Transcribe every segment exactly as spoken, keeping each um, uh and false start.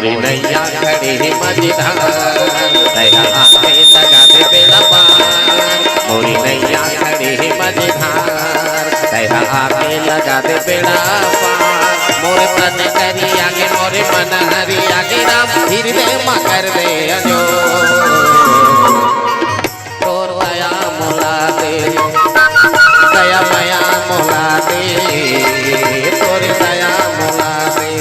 मोरी नैया खड़े हे मझधार, तैं हा आके लगा दे बेड़ा पार। मोरी नैया खड़े हे मझधार, तैं हा आके लगा दे बेड़ा पार। मोर तन करिया गे, मोर मन हरिया गे राम, हिरदे मा कर दे अजोर। तोर दया मोला दे, दया मया मोला दे, तोर दया मोला दे।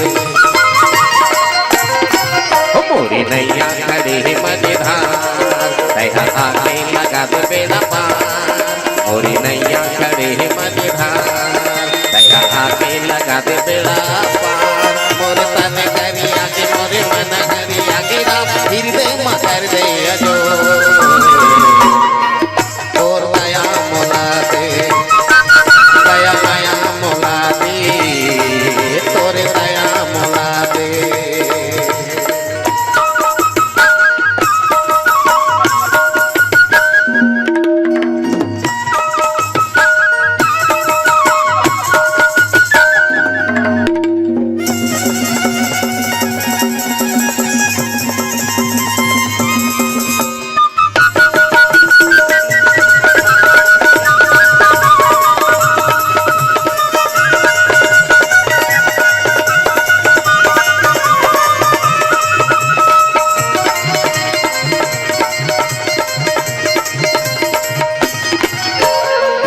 ओ मोरी नैया खड़े हे मझधार, तैं हा आके लगा दे बेड़ा पार। मोरी नैया खड़े हे मझधार, तैं हा आके लगा दे बेड़ा पार। मोर तन करिया गे, मोर मन हरिया गे राम, हिरदे मा कर दे अजोर। तोर दया मोला दे, दया मया मोला दे, तोर दया मोला दे।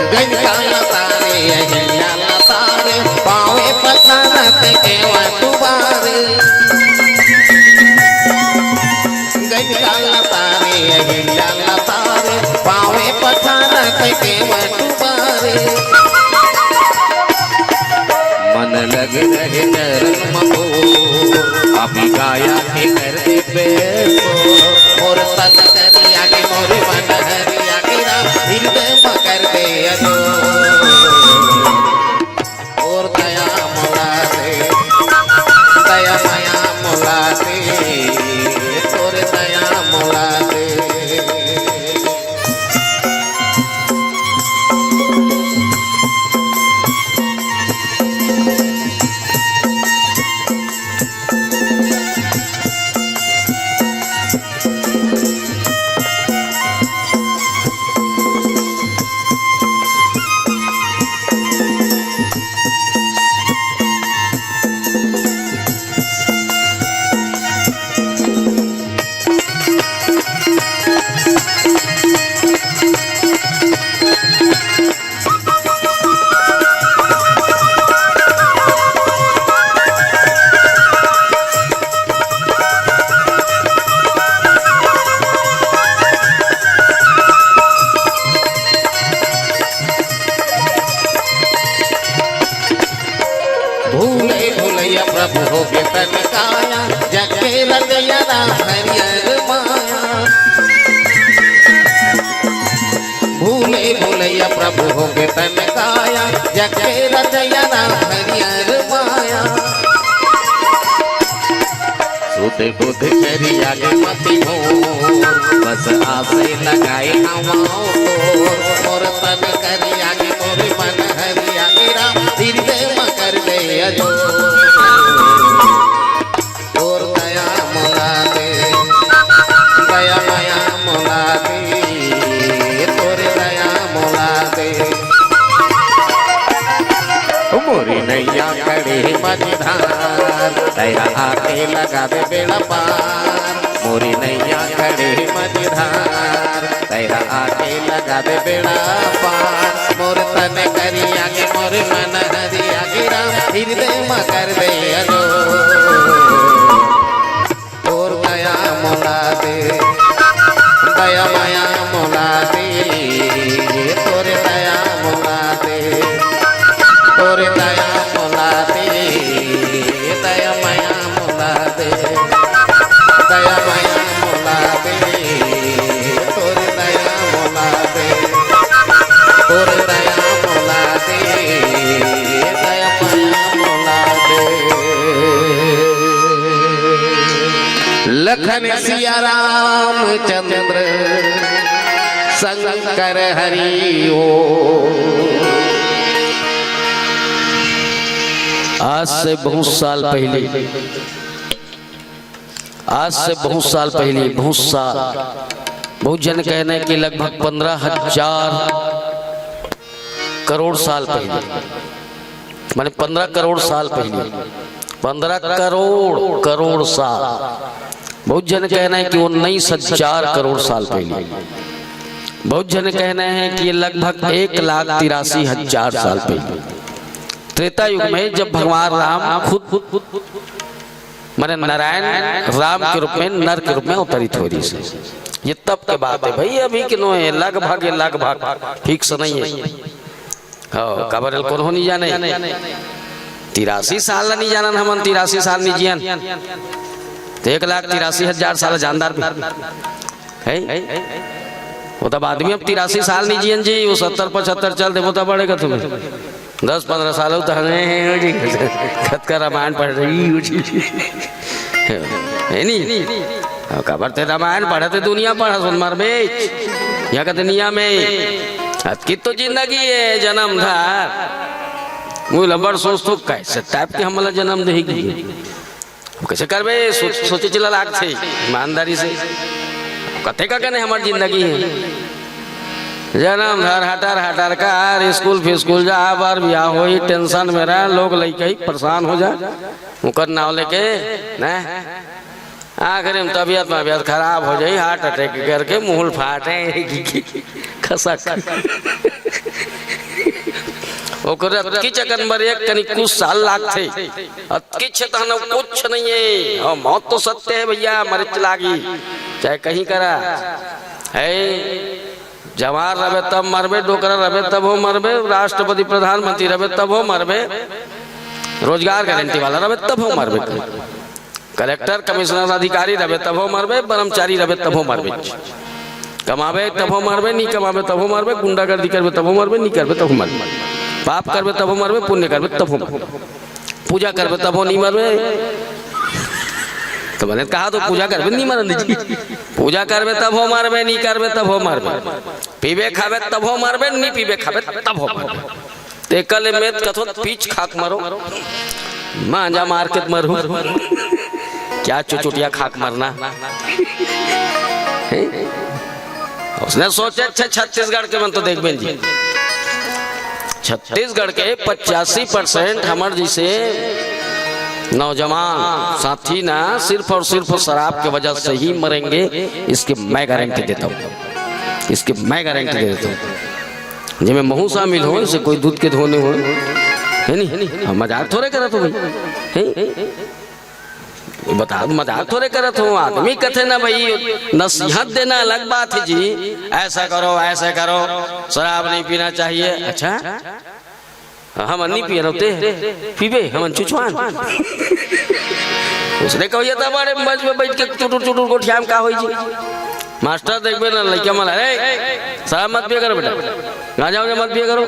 गंगा लतारे, अहिल्या लतारे, पावे पथरा ते केवा दुबारे। गंगा लतारे, अहिल्या लतारे, पावे पथरा ते केवा दुबारे। मन लग रहे चरण म तोर, अभी गाया के कर दे बेसोर। मोर तन करिया गे, मोर मन हरिया गे राम, हिरदे मा कर दे अजोर। तोर दया मोला दे, दया मया मोला दे, तोर दया मोला दे। भूले भुलैया प्रभु होगे तन काया, जग के रचैया राम हरियर माया। भूले भुलैया प्रभु होगे तन काया, जग के रचैया राम हरियर माया। सुध बुध करिया गे मति मोर, बस आसे लगाए हवंव तोर। मोर तन करिया गे, मोर मन हरिया गे राम, हिरदे मा कर दे अजोर। तोर दया मोला दे, दया मया मोला दे, तोर दया मोला दे। ओ मोरी नैया खड़े हे मझधार, तैं हा आके लगा दे बेड़ा पार। मोरी नैया खड़े हे मझधार, तैं हा आके लगा दे बेड़ा पार। मोर तन करिया गे, मोर मन हरिया गे राम, हिरदे मा कर दे अजोर। तोर दया मोला दे, दया मया मोला दे, तोर दया मोला दे, तोर दया मोला दे, दया मया मोला दे, दया मया मोला दे, तोर दया मोला दे, तोर दया मोला दे, दया मया मोला दे। लखन सिया रामचंद्र शंकर हरि ओ। आज से बहुत साल पहले आज से बहुत साल पहले, बहुत साल, बहुत जन कहने कि लगभग पंद्रह हजार करोड़ साल पहले, माने पंद्रह करोड़ साल पहले, पंद्रह करोड़, करोड़ साल। बहुत जन कहना है कि उन्नीस हजार करोड़ साल पहले। बहुत जन कहना है कि ये लगभग एक लाख तिरासी हजार साल पहले, त्रेता युग में, जब भगवान राम खुद, माने नारायण राम के रूप में, नर के रूप में अवतरित हो रहिस हे। ये तब के बात है भाई, अभी के नो है, लगभग, ये लगभग फिक्स नहीं है। हाँ, काबर ल कोनो नहीं जाने। तिरासी साल ला नहीं जानन हमन, तिरासी साल नहीं जियन, तो एक लाख तिरासी हजार साल जानदार भी है। वो तब आदमी अब तिरासी साल नहीं जियन जी, वो सत्तर पचहत्तर चल दे, वो तब बढ़ेगा तुम्हें। दस पंद्रह साल हो तो हमें जी, कतका रामायण पढ़ रही हो जी। है नी? हाँ, काबर ते रामायण पढ़त हे, दुनिया पढ़त हे, सुन मार बेच। यहाँ का दुनिया में अतकी तो जिंदगी है, जन्म धार। वो लबर सोच तो कैसे टाइप के हमला जन्म देगी। अब कैसे करबे? सोच, सोचे चला लागथे ईमानदारी से। कते का कने हमर जिंदगी है। जन्म धर हटर हटर कर, स्कूल फिस्कूल जा, बर बियाह होई, टेंशन में रह, लोग लइका ही परेशान हो जा, उकर नाव लेके, ना? आखिरी में तबियत मबियत खराब हो जाई, हार्ट अटैक करके मुंह फाटे खसक। ओकर अतकी चकन बर एक कनी कुछ साल लागथे, अतकी छे तहन कुछ नहीं है। और मौत तो सत्य है भैया, मरेच लागी, चाहे कहीं करा है। जवान रबे तब मरबे, डोकरा रबे तब हो मरबे, राष्ट्रपति प्रधानमंत्री रबे तब हो मरबे, रोजगार गारंटी वाला रबे तब हो मरबे। कलेक्टर, कमिश्नर, अधिकारी रबे तब हो मरबे, कर्मचारी रबे तब हो मरबे। कमाबे तब हो मरबे, नी कमाबे तब हो मरबे, गुंडागर्दी करबे तब हो मरबे, नी करबे तब हो मरबे। पाप करबे तब हो मरबे, पुण्य करबे तब हो मरबे। पूजा करबे तब हो नी मरबे। तो मैंने कहा तो पूजा करबे नी मरन दीजिए। पूजा करबे तब हो मरबे, नी करबे तब हो मरबे। पीबे खाबे तब हो मरबे, नी पीबे खाबे तब हो मरबे। तेकर ले मैं कथों पीच खाक मरो, मांजा मार के मरू। क्या चुचुटिया खाक मरना। हैं? उसने सोचे, अच्छा, छत्तीसगढ़ के मन तो देख बेन जी, छत्तीसगढ़ के पचासी परसेंट हमर जैसे नौजवान साथी ना सिर्फ और सिर्फ शराब के वजह से ही मरेंगे, इसकी मैं गारंटी देता हूँ, इसकी मैं गारंटी दे देता हूँ। जेमे महू शामिल हो, इसे कोई दूध के धोने हो, है नी? हम मजाक थोड़े करत हो भाई, हैं? ये बता, मजाक थोड़े करत हो। आदमी कथे ना भाई, नसीहत देना अलग बात है जी, ऐसा करो, ऐसा करो, शराब नहीं पीना चाहिए। अच्छा, हम नहीं पिए रहते, पीबे हम चुचवान। उसने कहो, ये तो बड़े मंच में बैठ के चुटुर चुटुर गोठिया में का होई जी? मास्टर देखबे ना, लइका मन, "अरे, शराब मत पिया करो बेटा, गांजा वांजा मत पिया करो,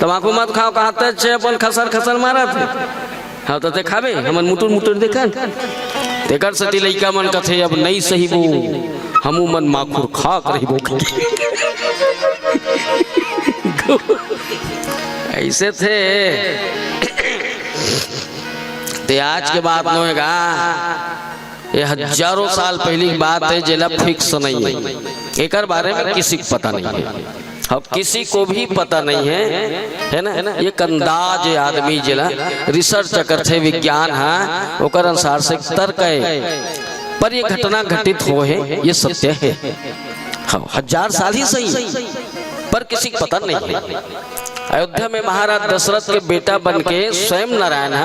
तमाकू मत खाओ," कहते छे अपन खसर खसर मारत हे। हाँ, तो ते खाबे, हमन मुटुर मुटुर देखन। तेकर सेती लइका मन कथे, "अब नहीं सही वो, हमू मन माखुर खाक रहिबो।" ऐसे थे। ते आज के बात नोएगा। ये हजारों साल पहली की बात है, जेला फिक्स नहीं है, एकर बारे में किसी को पता नहीं है। अब किसी को भी पता नहीं है, है ना? एक अंदाज है आदमी जेला रिसर्च करथे, विज्ञान है, ओकर अनुसार से तर्क है, पर ये घटना घटित हो है, ये सत्य है। हाँ, हजार साल ही सही, पर किसी को पता नहीं है। अयोध्या में महाराज दशरथ के बेटा बन के स्वयं नारायण ह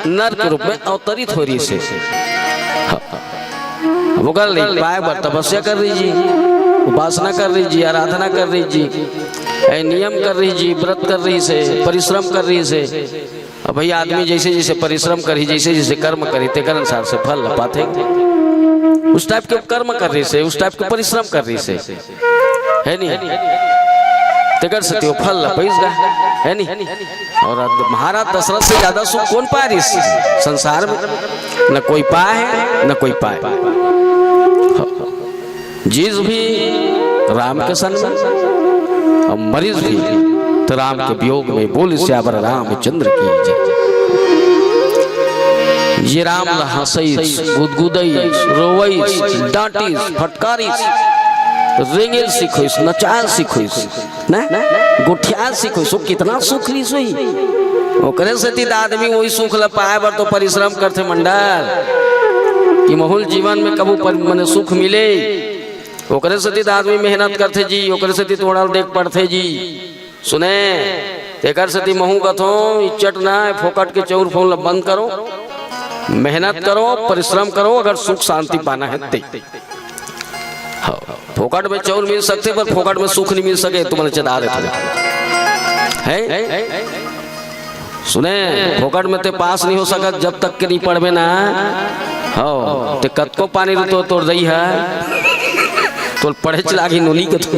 नर के रूप में अवतरित हो रहिस हे। अब ओकर ले पाए बर तपस्या कर रहिस जी, उपासना कर रहिस जी, आराधना कर रहिस जी, ए नियम कर रहिस जी, व्रत कर रहिस हे, परिश्रम कर रहिस हे। अब भैया, आदमी जैसे जैसे परिश्रम करही, जैसे जैसे कर्म करही, तेकर अनुसार से फल पाथे। उस टाइप के कर्म कर रहिस हे, उस टाइप के परिश्रम कर रहिस हे, है नी? तेकर से त्यो फल ला पइस गा, है नी? और महाराज दशरथ से ज्यादा सुख कौन पाए रहिस संसार में? न कोई पाए है, न कोई पाए। जीस भी राम के सन में, और मरीस भी तो राम के वियोग में। बोल सियावर रामचंद्र की जय। जे राम ला हंसइस, गुदगुदइस, रोवइस, डांटिस, फटकारिस, रेंगेल सिखोइस, नचाल सिखोइस, ना? गोठियाल सिखोइस, वो कितना सुख रिस होही। ओकरे सेती त आदमी वही सुख ला पाए बर तो परिश्रम करथे मंडल, कि महूँ ल जीवन में कभू पर, मने सुख मिले। ओकरे सेती त आदमी मेहनत करथे जी, ओकरे सेती त ओला देख पड़थे जी। सुने, तेकर सेती महूँ कथों, इच्चट ना, फोकट के चौर फोन ला बंद करो, मेहनत करो, परिश्रम करो, अगर सुख शांति पाना है ते। हाँ, फोकट में चौर मिल सकथे, पर फोकट में सुख नहीं मिल सके, तुमन ला चेता देथों। हैं? सुने, फोकट में ते पास नहीं हो सकत, जब तक के नहीं पढ़बे ना। हाँ, ते कतको पानी रुतो तोर दई है, तोर पढ़ेच लागही नोनी के तो।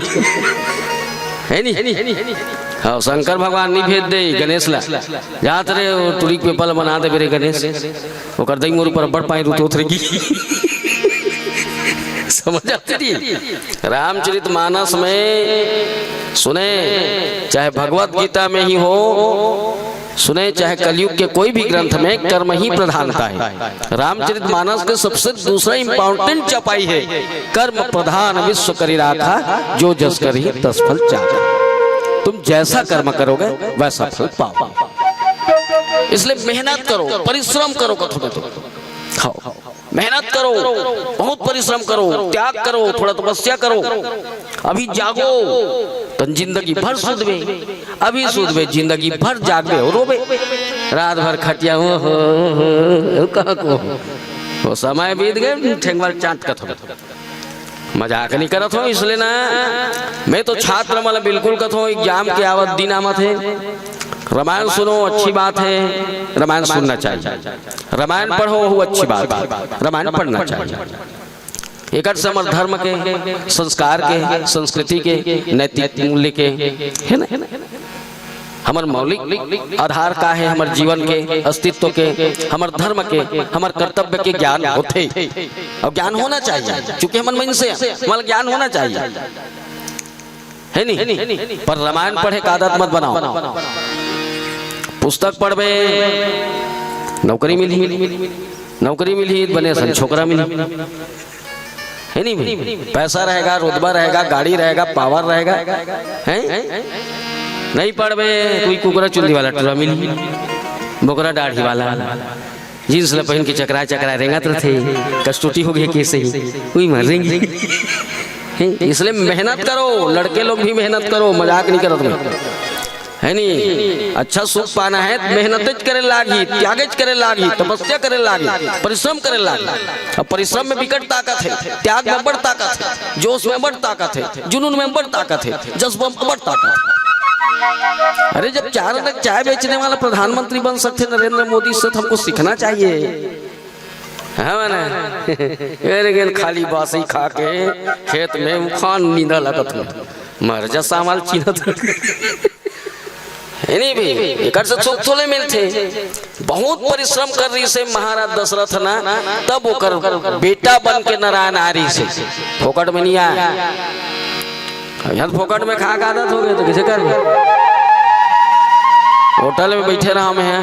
है नी? हाँ, शंकर भगवान नहीं भेज दे गणेश ला। जात रे, वो टुरी के पेपर ला बना दे मेरे गणेश। ओकर दई मोर ऊपर बड़ पानी रुतोत रही। समझ आते नी? रामचरित मानस में सुने, चाहे भगवत गीता में ही हो, सुने, चाहे कलयुग के कोई भी ग्रंथ में कर्म ही प्रधानता है। रामचरित मानस के सबसे दूसरा इंपॉर्टेंट चपाई है, कर्म प्रधान विश्व करि राखा, जो जस करही तस फल चाखा। तुम जैसा कर्म करोगे, वैसा फल पाओगे। इसलिए मेहनत करो, परिश्रम करो, कथों में तो। हाँ, मेहनत करो, बहुत परिश्रम करो, त्याग करो, थोड़ा तपस्या करो। अभी जागो, त जिंदगी भर सुतबे, अभी सुतबे, जिंदगी भर जागबे अउ रोबे। रात भर खटिया, ओ हो, ओ हो, ओ कहाँ को? वो समय बीत गे, ठेंगवा ल चांट कथों। मजाक नहीं करत हों, इसलिए ना, मैं तो छात्र मन ला बिल्कुल कथों, एग्जाम के आवत दिन आवत हे, रामायण सुनो, अच्छी बात है, रामायण सुनना चाहिए, रामायण पढ़ो, वो अच्छी बात है, रामायण पढ़ना चाहिए। एकर से हमर धर्म के, संस्कार के, संस्कृति के, नैतिक मूल्य के, है ना? हमर मौलिक आधार का है, हमर जीवन के, अस्तित्व के, हमर धर्म के, हमर कर्तव्य के ज्ञान होथे, अउ ज्ञान होना चाहिए, चूंकि हमन मनुष्य हैं, हमन ज्ञान होना चाहिए, है नी? पर रामायण पढ़े का आदत मत बनाओ। पुस्तक पढ़बे, नौकरी मिलही, नौकरी मिलही, बने सन छोकरा मिलही। है नी भाई? पैसा रहेगा, रुतबा रहेगा, गाड़ी रहेगा, पावर रहेगा, हैं? नहीं पढ़बे, कोई कुकरा चुंदी वाला टुरा मिलही, बोकरा दाढ़ी वाला, जींस ला पहिन के चकरा चकरा रेंगत रथे, कस टूटी हो गे केस ही, उही मन रेंगी। हैं? इसलिए मेहनत करो, लड़के लोग भी मेहनत करो, मजाक नहीं करत मैं। है नी? अच्छा सुख पाना है, मेहनत करे लागही, त्याग करे लागही, तपस्या करे लागही, परिश्रम करे लागही। अब परिश्रम में बिकट ताकत है, त्याग में बड़ ताकत है, जोश में बड़ ताकत है, जुनून में बड़ ताकत है, जज्बा में बड़ ताकत है। अरे, जब चार आना के चाय बेचने वाला प्रधानमंत्री बन सकते नरेंद्र मोदी से, तो हमको सीखना चाहिए। हाँ ना? अरे गेन खाली बासी खा के खेत में उखान नींदा लगत हूँ। मर जा सामाल चीन्हत। नहीं भी, एकर से सुख थोड़े मिलथे। बहुत परिश्रम कर रहिसे महाराज दशरथ ना, तब ओकर बेटा बन के नारायण आ रहिसे। फोकट में नहीं आय। अब यहाँ फोकट में खा के आदत हो गे तो कइसे करबे? होटल में बइठे रहा मैं,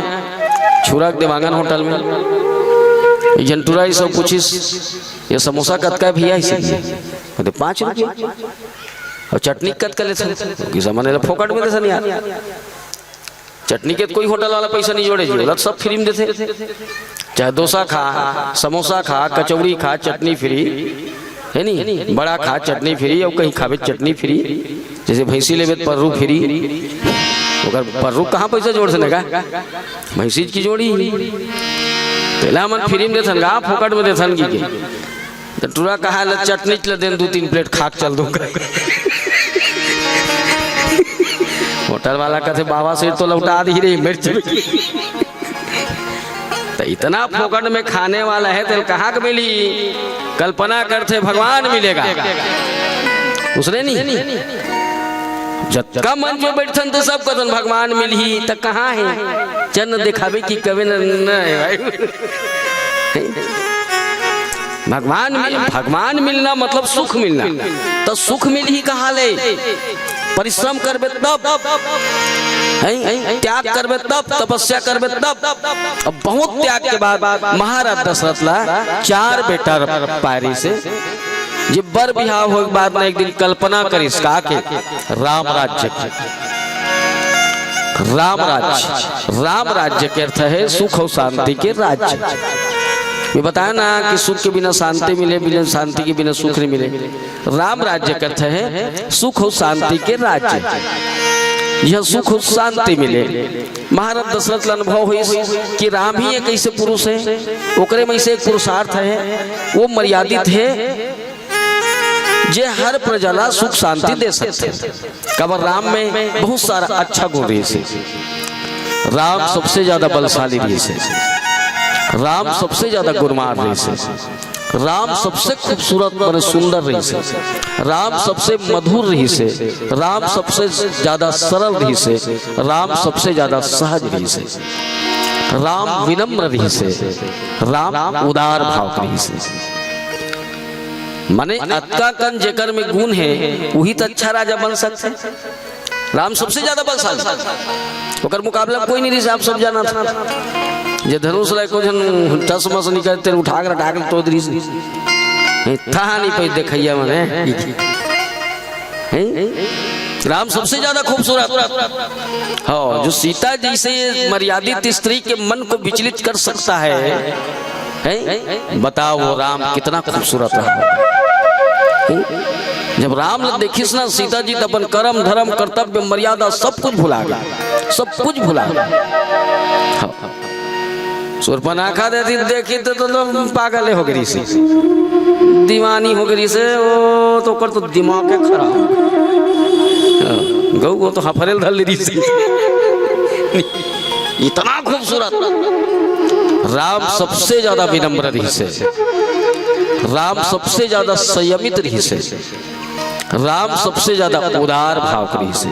छुरा के देवांगन होटल में। एक झन टुरा ई सब पूछिस, "ये समोसा कतका भैया?" इसे बोले, "पाँच रुपया।" "अउ चटनी कतका लेथन?" किसा मने ला फोकट में देथन यार। चटनी के कोई होटल वाला पैसा नहीं जोड़े जी, ओला तो सब फ्री में देथे। चाहे डोसा खा, समोसा खा, कचौड़ी खा, चटनी फ्री, है नी? बड़ा खा, चटनी फ्री, अउ कहीं खाबे चटनी फ्री। जैसे भैंसी लेबे तो पर्रू फ्री, ओकर पर्रू कहाँ पैसा जोड़ सने का? भैंसी की जोड़ी। तेला मन फ्री में देथन गा, फोकट में देथन की के। तो टुरा कहा ले चटनी चले देन दो तीन प्लेट खा के चल दूंगा। होटल वाला कहते, "बाबा से तो लौटा दी रे मिर्च।" तो इतना फोकट में खाने वाला है, तेल कहाँ के मिली? कल्पना करते भगवान मिलेगा, उसने नहीं। जतका मंच में बैठथन तो सब कथन भगवान मिलही, त कहाँ है? चन्न दिखावे की कवे न, न है भाई। भगवान मिल-, भगवान मिलना मतलब सुख मिलना। त सुख मिलही कहाँ ले? परिश्रम करबे तब। हैं? त्याग करबे तब, तपस्या करबे तब। अब बहुत त्याग के बाद महाराज दशरथ ला चार बेटा पाय रहिसे, जे बर बिहाव होय के बाद में एक दिन कल्पना करिस का के, राम राज्य के। राम राज्य, राम राज्य के अर्थ हे सुख अउ शांति के राज्य। मैं बताया ना कि सुख के बिना शांति मिले, बिना शांति के बिना सुख नहीं मिले। राम राज्य के अर्थ हे सुख अउ शांति के राज्य। यह सुख अउ शांति मिले। महाराज दशरथ ला अनुभव होइस कि राम ही एक ऐसे पुरुष हे, ओकरे में से एक पुरुषार्थ हे, वो मर्यादित हे, जे हर प्रजा ला सुख शांति दे सकथे। काबर राम में बहुत सारा अच्छा गुण रहिसे। राम सबसे ज्यादा बलशाली रहिसे। राम सबसे ज्यादा गुणवान रहिसे। राम सबसे खूबसूरत, माने सुंदर रहिसे। राम सबसे मधुर रहिसे। राम सबसे ज्यादा सरल रहिसे। राम सबसे ज्यादा सहज रहिसे। राम विनम्र रहिसे। राम उदार भाव के रहिसे। माने अतका कन जेकर में गुण हे, वही त अच्छा राजा बन सकथे। राम सबसे ज्यादा बलशाली, ओकर मुकाबला कोई नहीं रहिसे, आप सब जानथव। जे धनुष ला एको झन टस मस नहीं करते, उठा के, उठा के तोड़ दिस। था नहीं पाइस देखइया मन। हैं? राम सबसे ज्यादा खूबसूरत। हाँ, जो सीता जैसे मर्यादित स्त्री के मन को विचलित कर सकता है, हैं? बताओ, वो राम कितना खूबसूरत रहा होगा। हैं? जब राम ला देखिस ना सीता जी, त अपन करम, धरम, कर्तव्य, मर्यादा सब कुछ भुला गे, सब कुछ भुला गे। हाँ। शूर्पणखा देखिस, देखिस त, त, त पागल हो गे रहिसे, दीवानी हो गे रहिसे, वो तो ओकर तो दिमाग के खराब। हाँ, गऊ वो तो हफरेल धर ले रहिसे। इतना खूबसूरत। राम सबसे ज्यादा विनम्र रहिसे। राम सबसे ज्यादा संयमित रहिसे। राम सबसे ज्यादा उदार भाव के रहिसे।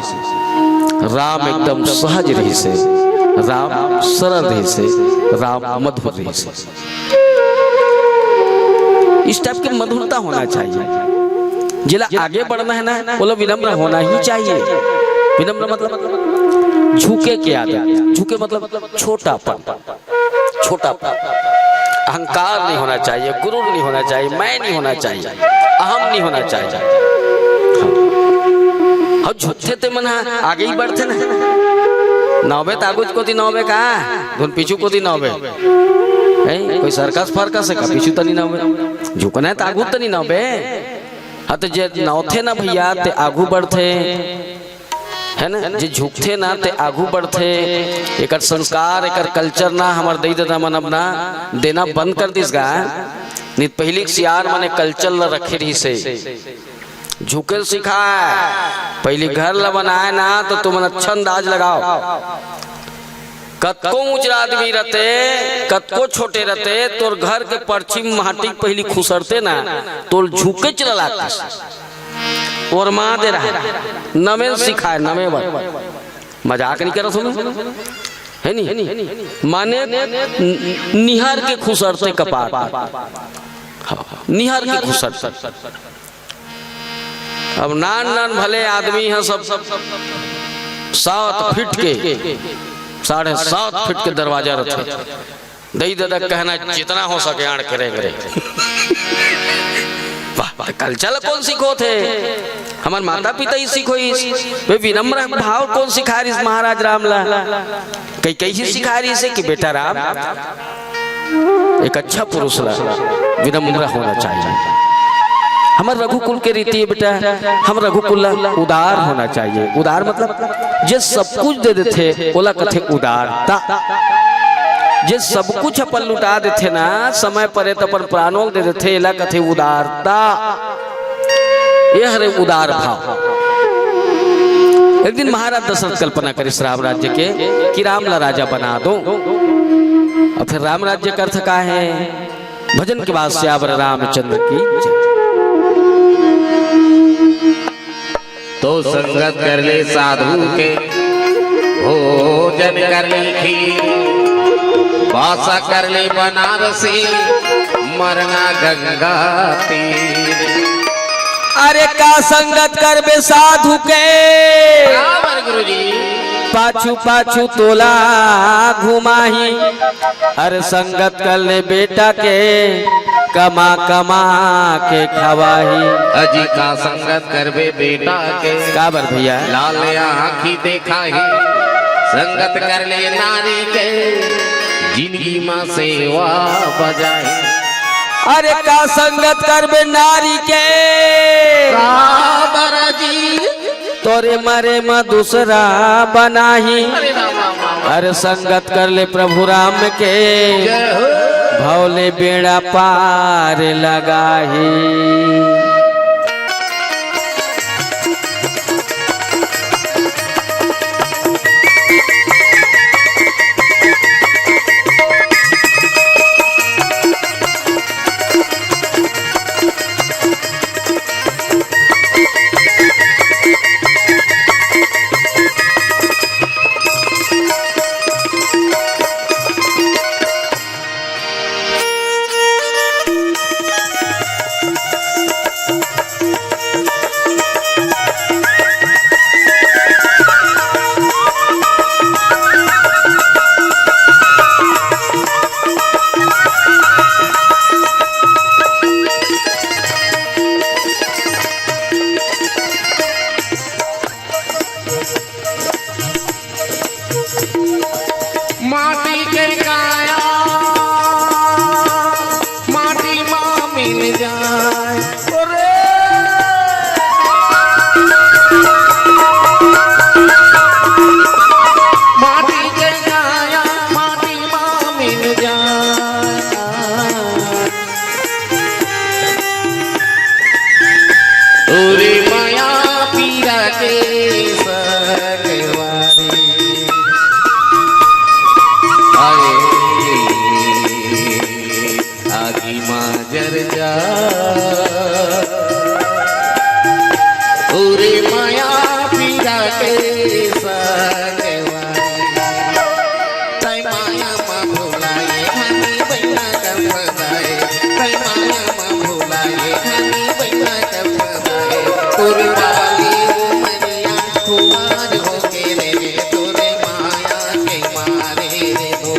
राम एकदम सहज रहिसे। राम सरल रहिसे। राम मधुर रहिसे। इस टाइप के मधुरता होना चाहिए। जेला आगे बढ़ना है ना, ओला विनम्र होना ही चाहिए। विनम्र मतलब झुके के आदत, झुके मतलब छोटापन, छोटापन। अहंकार नहीं होना चाहिए, गुरूर नहीं होना चाहिए, मैं नहीं होना चाहिए, अहम नहीं होना चाहिए। अउ झुकथे ते मन ह आगे ही बढ़थे ना। नौबे त आगू कोती नौबे का, धुन पीछू कोती नौबे। हैं? कोई सर्कस फरकस हे का? पीछू तनी नौबे। झुकना हे त आगू तनी नौबे। हाँ, त जे नौथे ना भैया, ते आगू बढ़थे, है ना? जे झुकथे ना, ते आगू बढ़थे। एकर संस्कार, एकर culture ना, हमर दई ददा मन अब ना देना बंद कर दिस गा। नहीं त पहिली के सियान मन ए culture ल रखे रहिसे। झुके ल सिखाय। पहिली घर ल बनाय ना, त तुमन अच्छा अंदाज लगाव। कतको ऊंच आदमी रहिथे, कतको छोटे रहिथे, तोर घर के परछी म माटी पहिली खुसरथे ना, तोल झुकेच ल लागथे। ओरमा दे रहा, नवे ल सिखाय, नवे बर। मजाक नहीं करत हों मैं, हे नहीं? माने न-, निहर के खुसरथे कपार। हाँ, निहर के खुसरथे। अब नान नान भले आदमी ह, सब सात फीट के, साढ़े सात फीट के दरवाजा रथे। दई ददा कहना, जितना हो सके आड़ के रेंग रे। वाह, वाह, culture कोन सिखोथे? हमर माता पिता ही सिखोइस। वे विनम्र भाव कोन सिखाय रिहिस महाराज राम ला? कई कई ही सिखाय रिहिसे कि बेटा राम, एक अच्छा पुरुष ला विनम्र होना चाहिए। हमर रघुकुल के रीति हे बेटा, हम रघुकुल ला उदार होना चाहिए। उदार मतलब जे सब कुछ दे देथे, ओला कथे उदारता। जे सब कुछ अपन लुटा देथे ना, समय परे त अपन प्राणों दे देथे, एला कथे उदारता। ये हरे उदार भाव। एक दिन महाराज दशरथ कल्पना करिस राम राज्य के कि राम ला राजा बना दो। अउ फिर राम राज्य के अर्थ का हे? भजन के बाद सियावर रामचंद्र की जय। तो संगत कर ले साधु के, भोजन कर ले खीर, बासा कर ले बनारसी, मरना गंगा तीर। अरे का संगत करबे साधु के? बराबर गुरुजी। पाछू पाछू तोला घुमाही, अरे संगत कर ले बेटा के, कमा कमा के खवाही। अजी का संगत करबे बेटा के, काबर भैया? लाल आँखी देखाही, संगत कर ले नारी के, जिंदगी मा सेवा बजाही। अरे का संगत करबे नारी के, काबर जी? तोरे मरे म दूसरा बनाही। अरे राम, राम, राम। अरे संगत कर ले प्रभु राम के, जय हो। भव ले बेड़ा पार लगाही। माटी के काया माटी मा मिल जाए। अरे! माटी के काया माटी मा मिल जाए। तोरे माया पीरा के सकवारी आए, आगी मा जर जा। तोरे माया पीरा के सकवारी। तै माया मा भुलाए, घनी बहिना कब दाए। तै माया मा भुलाए, घनी बहिना कब दाए। तोर बाली उमरिया खुवार होके रे, तोरे माया के मारे रे भो।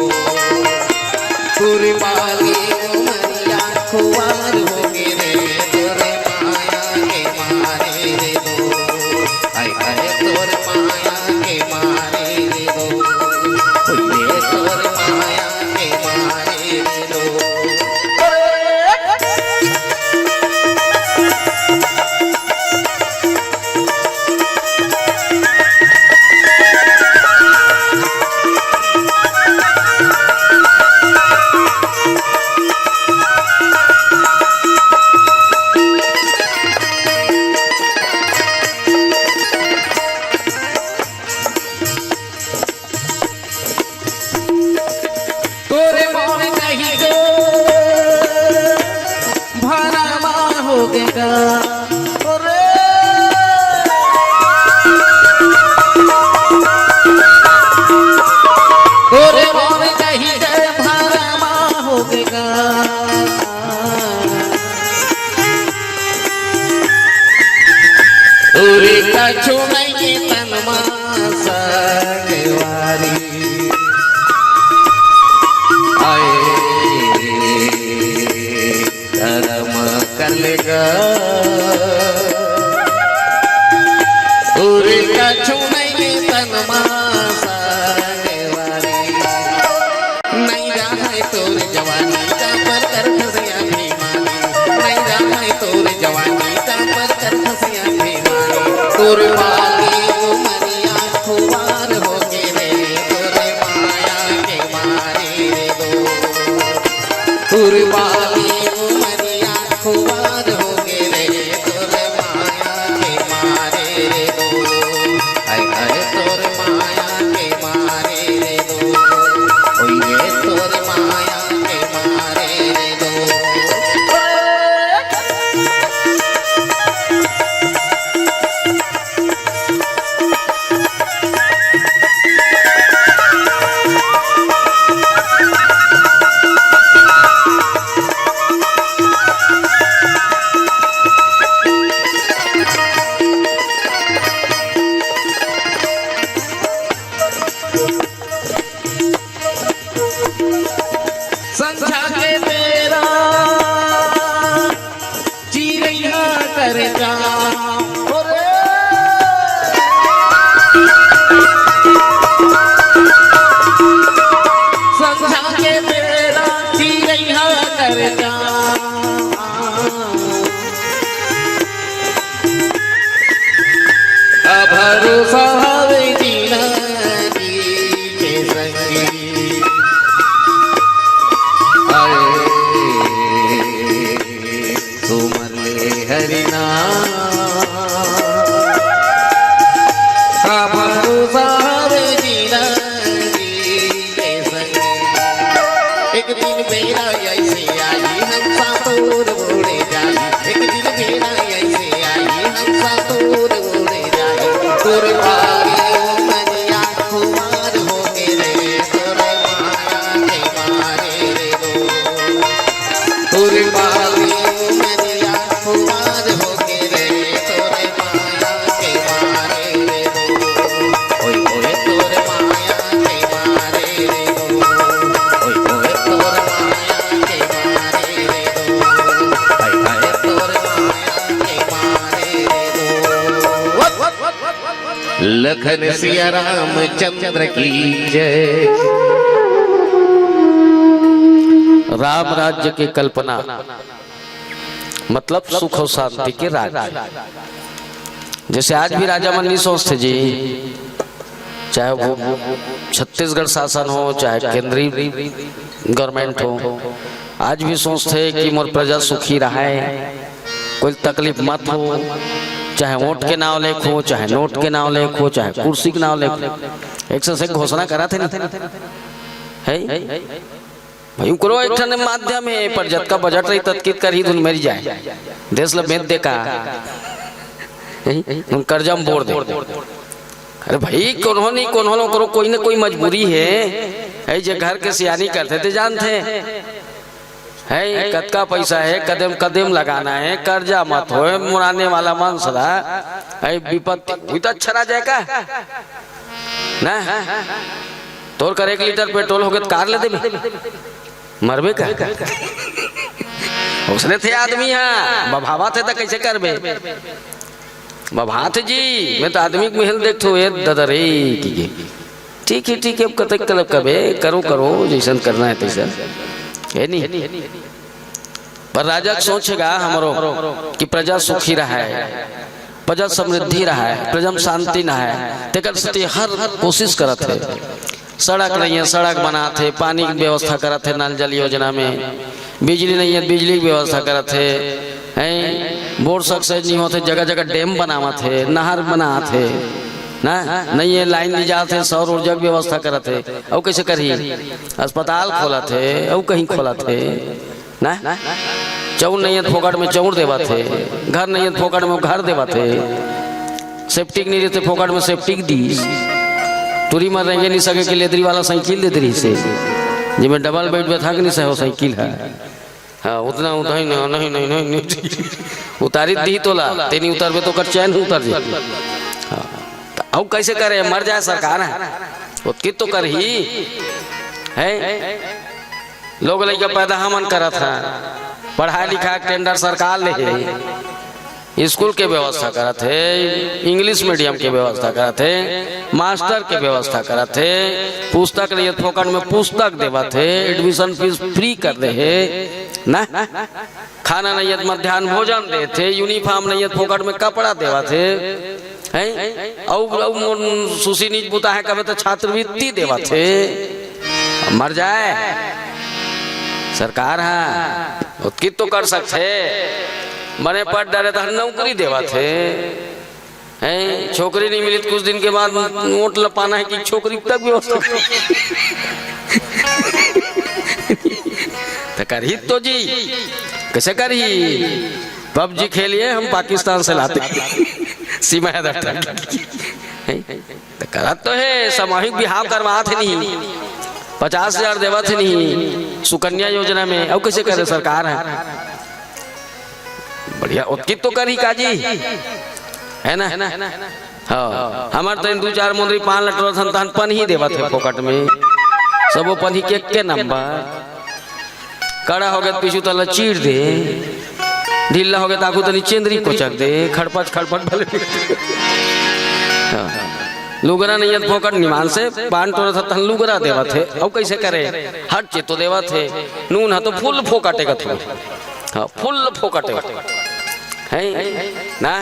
तोर बाली उमरिया खुवार होके रे, तोरे माया के मारे रे भो। हाय हाय तोर माया के मारे रे लो, हुइये तोर माया के मारे रे लो। तोरे मोर कही के भरमा होगे गा। तोरे, तोरे मोर कही के भरमा होगे गा। तोरे कछु नहीं तन मा संगवारी। आए धर्म कर लेगा। तोरे कछु नहीं तन मा संगवारी। नहीं रहा है तोर जवानी का पर कर फंसे अभिमानी। नहीं रहा है तोर जवानी का पर कर फंसे अभिमानी। तोर बाली उमरिया खुवार होके रे, तोरे माया के मारे रे दो। तोर बाली उमरिया खुवार होके रे, तोरे कर जा। अरे संझा के बेरा चिरैया कर जा। का भरोसा हवे जिनगी के संगी। आए सुमन ले हरि नाम। का भरोसा हवे जिनगी के संगी। एक दिन बेरा ऐसे आही, हंसा तोर उड़ जाही। एक दिन बेरा ऐसे आही, हंसा तोर उड़ जाही। तोर पारी उमरिया खुमार होगे रे, तोर माया के मारे रे दो। तोर पारी उमरिया खुमार होगे रे, तोर माया के मारे रे दो। ओए, ओए, तोर माया के मारे रे दो। ओए, ओए, तोर माया के मारे रे दो। हाय, हाय, तोर माया के मारे रे दो। लखन सिया रामचंद्र की जय। राम राज्य की कल्पना मतलब सुख और शांति के राज्य। जैसे आज भी राजा मन नहीं सोचते जी, चाहे वो छत्तीसगढ़ शासन हो, चाहे केंद्रीय गवर्नमेंट हो, आज भी सोचते कि मोर प्रजा सुखी रहे, कोई तकलीफ मत हो, चाहे वोट के नाव लेख हो, चाहे नोट के नाव लेख हो, चाहे कुर्सी के नाव लेख हो। एक से एक घोषणा करा थे नहीं है भाई, ओकरो एक ठन माध्यम हे, पर जतका बजट रही, ततकित करही धुन मर जाए। देश ल बेच दे का? धुन कर्जा में बोर दे। अरे भाई, कोनो नहीं, कोनो लो, ओकरो कोई न कोई मजबूरी हे। ए, जे घर के सियानी करथे, ते जानथे। है, कतका पैसा हे, कदम कदम लगाना हे, कर्जा मत होए, मुराने वाला मन सदा। है, विपत्ति हुई तो अच्छा रह जाए का? ना? तोर कर एक लीटर पेट्रोल होगे त कार ले देबे? मरबे का? उसने थे आदमी हा, बभावा थे त कैसे करबे? बभात जी, मैं तो आदमी के मेहल देखथो, ए ददा रे, की के। ठीक है, ठीक है, अब कतक कलब कबे, करो, करो, जैसन करना है तैसन। है नहीं? पर राजा के सोचेगा हमरो कि प्रजा सुखी रहे, प्रजा समृद्धि रहे, प्रजा में शांति न है, तेकर सेती हर कोशिश करत है। सड़क नहीं है, सड़क बनात हे, पानी की व्यवस्था करत हे, नल जल योजना में। बिजली नहीं है, बिजली की व्यवस्था करत हे। हैं, बोर सक्सेस नहीं होत हे, जगह जगह डैम बनावत हे, नहर बनात हे ना, नहीं है, लाइन नहीं जात हे, सौर ऊर्जा की व्यवस्था करत हे। अउ कैसे करही? अस्पताल खोलत हे, अउ कहीं खोलत हे ना। चौर नहीं है त फोकट में चौर देवत हे, घर नहीं है त फोकट में घर देवत हे, सेप्टिक नहीं रहिथे फोकट में सेप्टिक दीस। टूरी मन रेंगे नहीं सके के लेदरी वाला साइकिल दे दे रहिसे, जेमे डबल बेड बैठा के नहीं सहे साइकिल है। हाँ, उतना उठाई ना, नहीं, नहीं, नहीं, नहीं। उतारी दी तोला, तेनी उतरबे तो कर चैन उतर जाए। हाँ, त अउ कैसे करे, मर जाए सरकार है, ओतकी तो करही है। लोग लइका पैदा हमन करत हन, पढ़ाई लिखाई के टेंडर सरकार ले हे, स्कूल के व्यवस्था करत हे, इंग्लिश मीडियम के व्यवस्था करत हे, मास्टर के व्यवस्था करत हे, पुस्तक नहीं हे त फोकट में पुस्तक देवत हे, एडमिशन फीस फ्री कर दे हे ना, खाना नहीं हे त मध्यान्ह भोजन देत हे, यूनिफॉर्म नहीं हे त फोकट में कपड़ा देवत हे। हैं? अउ, अउ मोर सुशी नीच बुता है कबे तो छात्रवृत्ति देवत हे। मर जाए सरकार हा, ओतकी तो कर सकथे। बने पढ़ डरे तो नौकरी देवत हे। हैं? छोकरी नहीं मिली त कुछ दिन के बाद नोट लपाना है कि छोकरी तक व्यवस्था। तो करही तो जी, कैसे करही? पबजी खेलिए हम पाकिस्तान से लाते। सीमा है डॉक्टर। हैं? त करत तो हे, सामूहिक बिहाव करवात हे नहीं, पचास हजार देवत हे नहीं, सुकन्या योजना में, अउ कैसे करे सरकार है? बढ़िया, ओतकी तो करही काजी, है ना? हाँ, हमर तो दू चार मुंदरी पान लटोरत हन, तहन पनही देवत हे फोकट में, सबो पनही के, के नंबर। कड़ा होगे त पीछू तला चीर दे। ढीला होगे त आगू तनी चेंदरी कोचक दे, खड़पच खड़पच भले। हाँ। लुगरा नइ हे त फोकट निमान से बांध टोरत हे, तहन लुगरा देवत हे। अउ कइसे करे? हर चीज तो देवत हे। नून ह तो फुल फोकटे कथे। हाँ, फुल फोकटे। हे ना?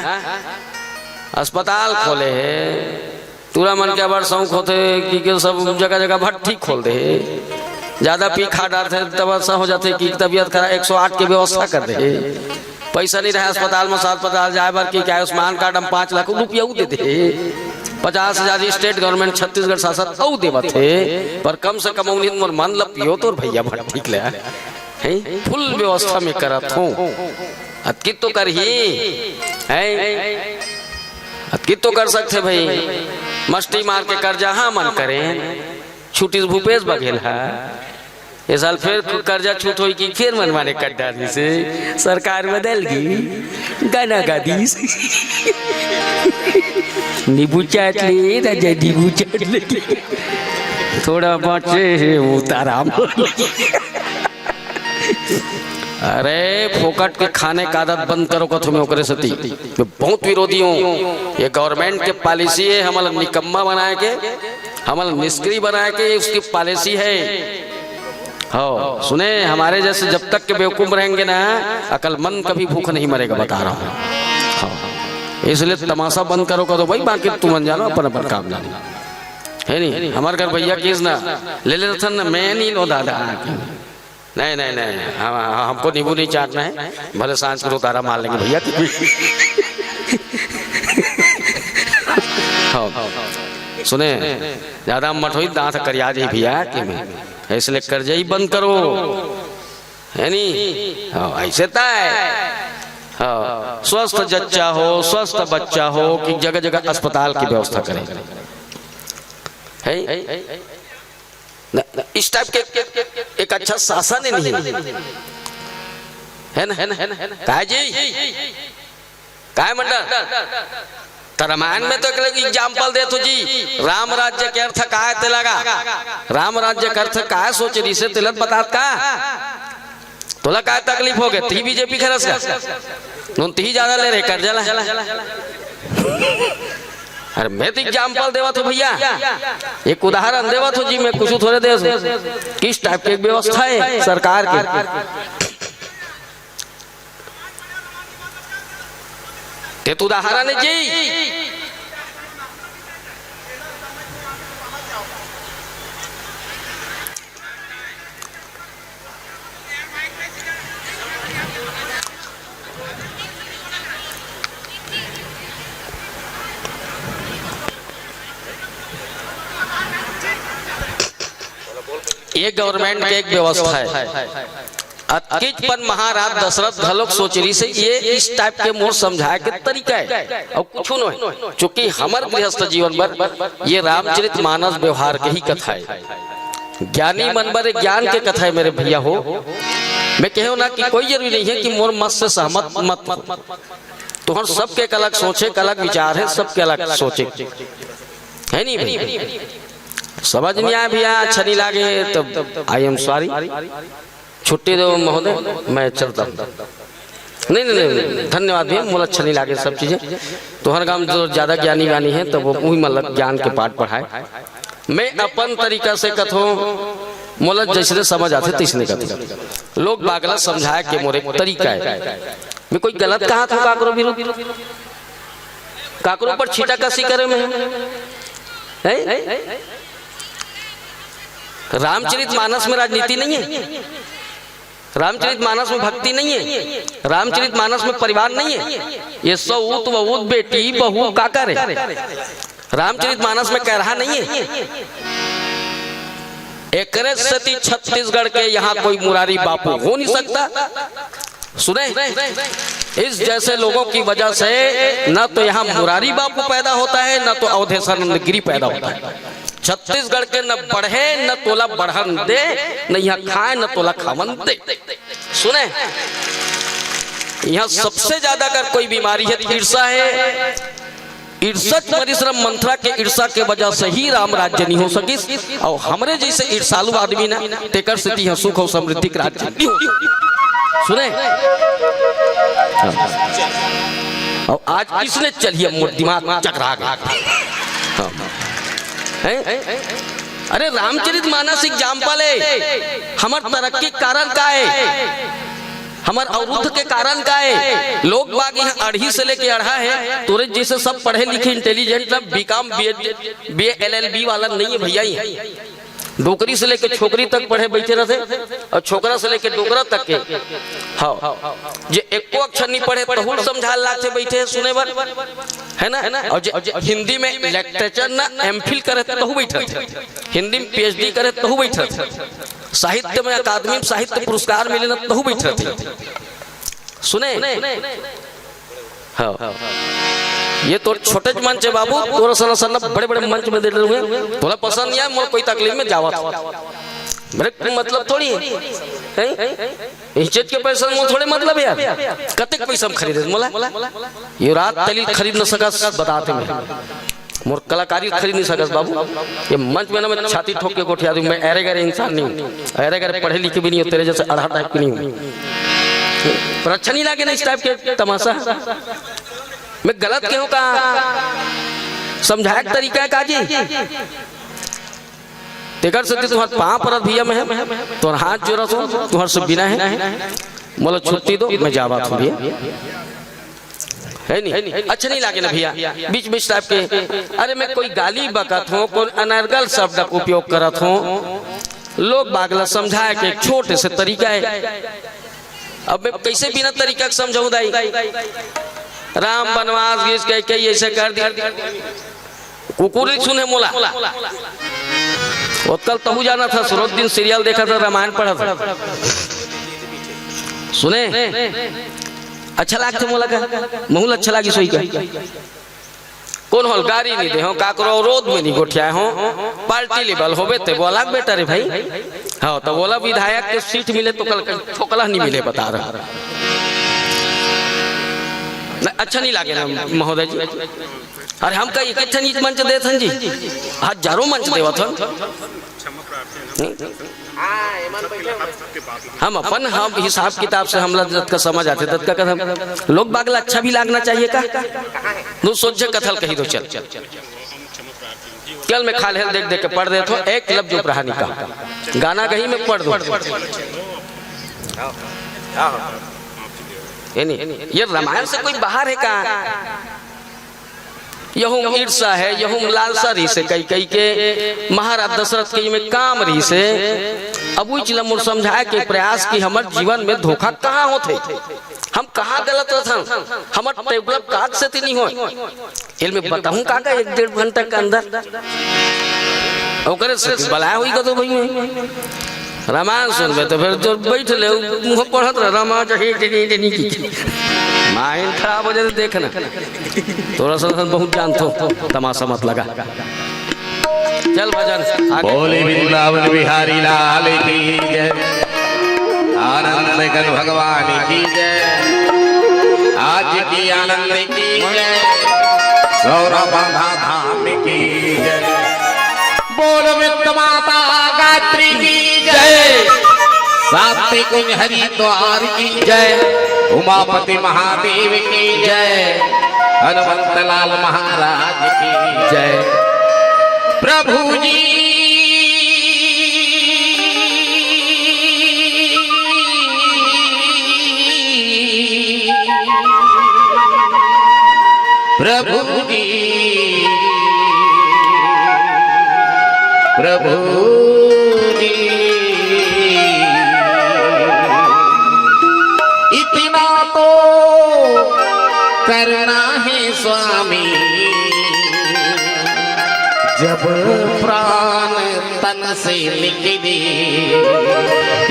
अस्पताल खोले हे, टूरा मन के अब्बड़ सौंक होथे कि के सब जगह जगह भट्ठी खोल दे हे। जादा पी खा डारथे तब अइसा हो जाथे कि तबीयत खराब, एक सौ आठ के व्यवस्था कर दे हे। पइसा नइ रहे अस्पताल म, अस्पताल जाए बर कि आयुष्मान कार्ड म पाँच लाख रुपया अउ दे दे हे। पचास हजार स्टेट गवर्नमेंट छत्तीसगढ़ शासन अउ देवत हे, पर कम से कम उन्हीं मोर मन ल पियो तोर भइया भट्ठी ले। हे, फुल व्यवस्था में करत हों। अतकी तो करही, हे, अतकी तो कर सकथे भई। मस्ती मार के करजा हमन करेन, छूटिस भूपेश बघेल ह। ए साल फेर करजा छूट होई कि फेर मनमाने कर डारिस हे। सरकार बदल गे, गाना गा दिस। नींबू चाट ले राजा, नींबू चाट ले। थोड़ा बाँचे हे उतारा। अरे, फोकट के खाने का आदत बंद करो कथों मैं ओकरे सेती। मैं बहुत विरोधी हूँ। ये गवर्नमेंट के पॉलिसी हे हमला निकम्मा बनाए के, हमला निष्क्रिय बनाए के, उसकी पॉलिसी हे। हाँ, सुने, हमारे जैसे जब तक के बेवकूफ रहेंगे ना, अकलमंद कभी भूख नहीं मरेगा, बता रहा हूँ। हाँ, इसलिए तमाशा बंद करो कथों भई, बाकी तुमन जानो अपन अपन काम जानो। हे नहीं, हमर घर भइया केस ना ले ले रथन ना, मैं नहीं लो दादा। नहीं, नहीं, नहीं, हम, हमको नींबू नहीं चाटना है, भले सांझ को उतारा मार लेंगे भइया। हाँ, सुने, जादा मत होई, दांत करिया जाई भइया कि मैं, इसलिए करजई बंद करो, हे नहीं? हाँ, अइसे तय। हाँ, स्वस्थ जच्चा हो, स्वस्थ बच्चा हो कि जगह जगह अस्पताल की व्यवस्था करें। हे? न, न, इस टाइप के एक अच्छा शासन ही नहीं हे ना, हे ना, हे ना? काय जी? काय मंडल? त रामायण में तो एक लोग एग्जाम्पल देत हो जी, राम राज्य के अर्थ काय ते लगा? राम राज्य के अर्थ काय सोचे रिहिसे तेला त बतात का? तोला काय तकलीफ होगे? तिही बीजेपी खरस का? नून तिही जादा ले रहे, करजा ला। अरे मैं तो एग्जाम्पल देवत हों भइया, एक उदाहरण देवत हों जी, मैं कुछ थोरे देवत हों। किस टाइप के व्यवस्था हे सरकार के? ते तो उदाहरण हे जी। ये गवर्नमेंट के एक व्यवस्था हे। अतकेच पन महाराज दशरथ घलोक सोच रिहिसे, ये इस टाइप के मोर समझाए के तरीका हे, अउ कुछु नोहे। चूंकि हमर गृहस्थ जीवन बर ये रामचरित मानस व्यवहार के ही कथा हे। ज्ञानी मन बर ये ज्ञान के कथा हे मेरे भइया हो। मैं कहेंव ना कि कोई जरूरी नहीं हे कि मोर मत से सहमत मत हो। तुहर सबके एक अलग सोचे, एक अलग विचार हे, सबके अलग सोचे, हे नहीं भई? समझ नइ आए भइया, अच्छा नइ लागे त I am sorry, छुट्टी दो महोदय, मैं चलता हूँ। नहीं, नहीं, नहीं, धन्यवाद भइया, मोला अच्छा नइ लागे सब चीजें। तुहर गांव जो ज्यादा ज्ञानी वानी हे, त वो उही मतलब ज्ञान के पाठ पढ़ाए। मैं अपन तरीका से कथों, मोला जइसने समझ आथे, तइसने कथों। लोग बाग ला समझाए के मोर एक तरीका हे। मैं कोई गलत कहत हों काकरो विरुद्ध? काकरो ऊपर छींटा कसी करे में? हैं? रामचरित मानस में राजनीति नहीं हे, रामचरित मानस में भक्ति नहीं हे, रामचरित मानस में परिवार नहीं हे। ये सऊत वऊत, बेटी बहू का करे? रामचरित मानस में करहा नहीं हे। एकरे सेती छत्तीसगढ़ के यहाँ कोई मुरारी बापू हो नहीं सकता। सुने, इस जैसे लोगों की वजह से न तो यहाँ मुरारी बापू पैदा होता है, न तो अवधेशानंद गिरी पैदा होता है। छत्तीसगढ़ के न बढ़े, न तोला बढ़न दे, न यहाँ खाए, न तोला खावन दे। सुने, यहाँ सबसे ज्यादा अगर कोई बीमारी हे त ईर्षा हे। ईर्षा परिश्रम मंथरा के ईर्षा के वजह से ही राम राज्य नहीं हो सकिस, अउ हमरे जइसे ईर्षालु आदमी ना, तेकर सेती इहाँ सुख अउ समृद्धि के राज्य नहीं हो सकिस। सुने, अउ आज इसने चलिए मोर दिमाग चकरा गे। हाँ। हैं? अरे रामचरित मानस example हे, हमर तरक्की के कारण का हे, हमर अवरुद्ध के कारण का हे। लोग बाग इहाँ अढ़ी से लेके अढ़ा हे, तोरे जइसे सब पढ़े लिखे intelligent ला B.Com, B.Ed, B.A., LLB वाला नइ हे भइया। इहाँ डोकरी से लेके छोकरी तक पढ़े बइठे रहिथे अउ छोकरा से लेके डोकरा तक के। हाँ, जे एको अक्षर नइ पढ़े तहू ल समझाए लागथे बइठे सुने बर, हे ना? अउ जे हिंदी में literature ना M.Phil करे तहू बइठे रहिथे, हिंदी में PhD करे तहू बइठे रहिथे, साहित्य में अकादमी में साहित्य पुरस्कार मिले ना तहू बइठे रहिथे। सुने? हाँ। ये तोर छोटे मंच हे बाबू, तोर असन असन बड़े बड़े मंच में दे रहे हैं। तोला पसंद नइ आए, मोर कोई तकलीफ नइ हे, जावत हँव। मेरे को मतलब थोड़ी हे, हैं? इस चीज के पैसा मोर थोड़े मतलब हे यार। कतेक पैसा में खरीदे मोला? ये रात तली खरीद न सकस, बतात हँव मैं। मोर कलाकारी खरीद नइ सकस बाबू। ये मंच में ना मैं छाती ठोक के गोठिया दूँ, मैं ऐरे गैरे इंसान नइ हँव, ऐरे गैरे पढ़े लिखे भी नइ हँव, तेरे जइसे अढ़ा type के नइ हँव। पर अच्छा नइ लागे ना इस type के तमाशा? मैं गलत कहे हँव का? समझाए के तरीका हे का जी? तेकर सेती तुँहर पाँव परत हँव भइया मैं, तुँहर हाथ जोड़त हँव, तुँहर से बिनय हे, मोला छुट्टी दो, मैं जावत हँव भइया। हे नहीं? अच्छा नइ लागे ना भइया, बीच बीच type के, अरे मैं कोई गाली बकत हँव, कोई अनर्गल शब्द का उपयोग करत हँव, लोग बाग ला समझाए के एक छोटे से तरीका हे। अब मैं कइसे बिना तरीका के समझाहूँ दाई? राम बनवास गिस, कैकेयी अइसे कर दिस, कुकुर नइ सुने मोला। ओतका ल तहू जानथस, रोज दिन serial देखथस, रामायण पढ़थस। सुने? अच्छा लागथे मोला का? महूँ ल अच्छा लागिस होही का? कोन हों ल गारी नइ दे हँव, काकरो अवरोध में नइ गोठियाए हँव, party level होबे ते बोला बेटा रे भाई। हाँ, त बोला विधायक के seat मिले त कल ठोकला नइ मिले, बता रहा। न, अच्छा नइ लागे ना महोदय जी। अरे हम का एक ठन मंच देत हन जी, हजारों मंच देवत हन। हम अपन, हम हिसाब किताब से हमला जतका समझ आथे ततका कथन। लोग बाग ला अच्छा भी लागना चाहिए का? तू सोझे कथा ल कहि दो चल। चल मैं खाल्हे ल देख देख के पढ़ देत हँव, एक लफ्ज उपराहा नइ कहँव। गाना गही मैं पढ़ दूँ। हे नहीं? ये रामायण से कोई बाहर हे का? यहूँ म ईर्षा हे, यहूँ म लालसा रहिसे, कहि कहि के महाराज दशरथ के एमे काम रहिसे। अब उही चीज ल मोर समझाए के प्रयास कि हमर जीवन में धोखा कहाँ होथे, हम कहाँ गलत रथन, हमर develop काक सेती नइ होय। एल मैं बताहूँ का, का एक डेढ़ घंटा के अंदर ओकरे से बलाए होही का तो भई मैं। रामायण सुनबे त फेर तो बइठ ले, मुँह पढ़त रह, रामा जही जही जही की। Mind खराब हो जाथे, देख ना। तोर असन बहुत जानथों, तमाशा मत लगा। चल भजन आगे। बोले वृंदावन बिहारी लाल की जय, आनंद गण भगवान की जय, आज की आनंद की जय, सौरभ बांधा धाम की जय। बोल विंध्य माता गायत्री की जय, शांति कुंज हरिद्वार की जय, उमापति महादेव की जय, हनुमंत लाल महाराज की जय। प्रभु जी, प्रभु जी, प्रभु जी, इतना तो करना है स्वामी, जब प्राण तन से निकले,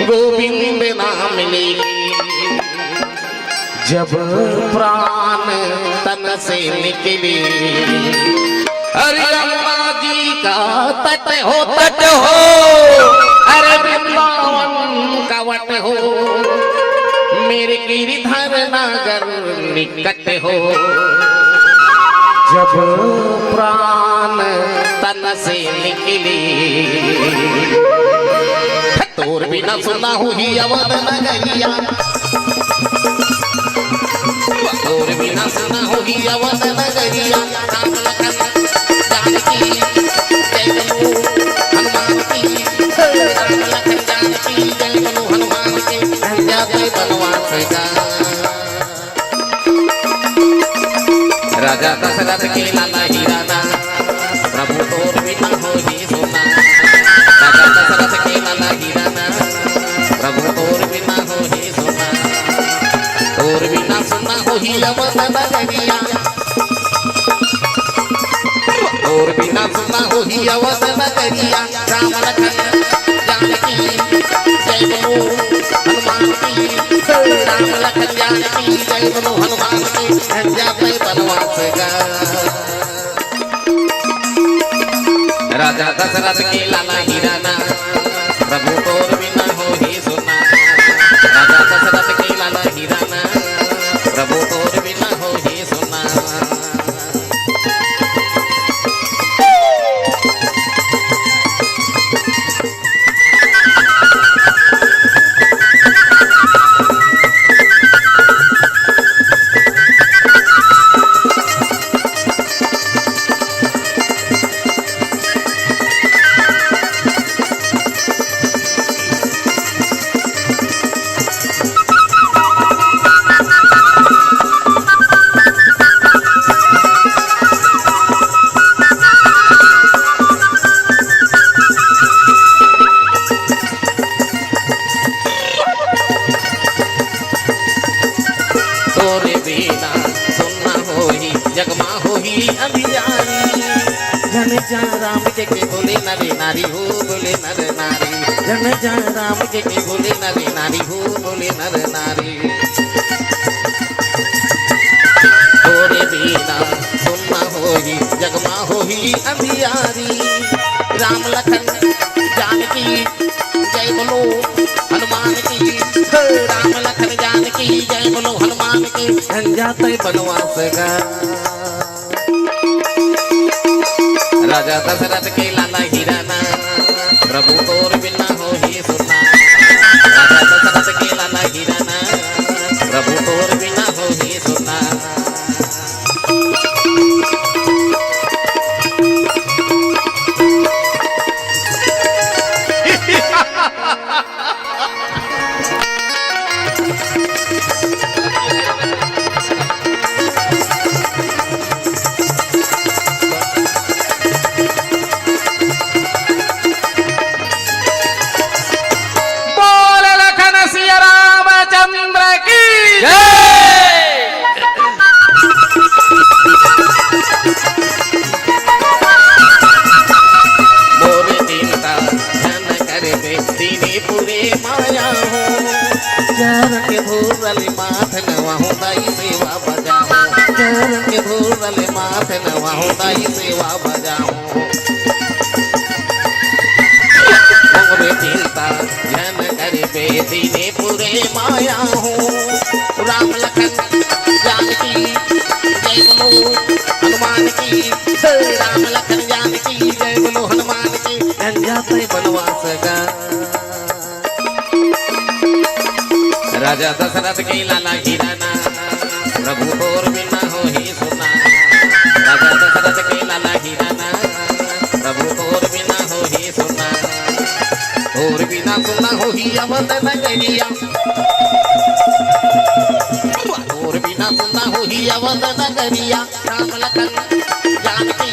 गोविंद नाम ले। जब प्राण तन से निकले, अरे यमुना जी का तट हो, तट हो, अरे वृंदावन का वट हो, मेरे गिरधर नगर निकट हो। जब प्राण तन से निकले, तोर बिना सुना हुई अवध नगरिया। तोर बिना सुना होही अवध नगरिया, राम लखन जानकी जय बोलो हनुमान की, राम लखन जानकी जय बोलो हनुमान की, धन जाते बनवास का। राजा दशरथ के लाला हीरा ना, प्रभु तोर बिना होही सुना। राजा दशरथ के लाला हीरा ना, प्रभु तोर बिना होही सुना। तोर बिना सुना होही अवध नगरिया। तोर बिना सुना होही अवध नगरिया। राम लखन जानकी जय बोलो हनुमान की। राम लखन जानकी जय बोलो हनुमान की। धन जाते बनवास का। राजा दशरथ के लाला हीरा ना, प्रभु तोर बिना होही सुना। राजा दशरथ के लाला हीरा ना, प्रभु तोर बिना होही सुना। तोरे बिना सुन्ना होही, जग मा होही अंधियारी। जन जा राम के, के बोले नर नारी हो, बोले नर नारी। जन जा राम के, के बोले नर नारी हो, बोले नर नारी। तोरे बिना सुन्ना होही, जग मा होही अंधियारी। राम लखन जानकी जय बोलो हनुमान की। हे राम लखन जानकी जय बोलो हनुमान की। धन जाते बनवास का। राजा दशरथ के लाला हीरा ना, प्रभु तोर बिना होही सुना। राजा दशरथ के लाला हीरा ना, प्रभु तोर बिना होही सुना। बोल लखन सिया रामचंद्र की जय। मोर चिंता झन करबे, दीने पुरे माया हो। चरण के धूल ले माथ नवाहूँ, दाई सेवा बजाहूँ। चरण के धूल ले माथ नवाहूँ, दाई सेवा बजाहूँ। मोर चिंता झन करबे, दीने पुरे माया हो। राम लखन जानकी जय बोलो हनुमान की। हे राम लखन जानकी जय बोलो हनुमान की। धन जाते बनवास का। राजा दशरथ के लाला हीरा ना, प्रभु तोर बिना होही सुना। राजा दशरथ के लाला हीरा ना, प्रभु तोर बिना होही सुना। तोर बिना सुना होही अवध नगरिया। तोर बिना सुना होही अवध नगरिया। राम लखन जानकी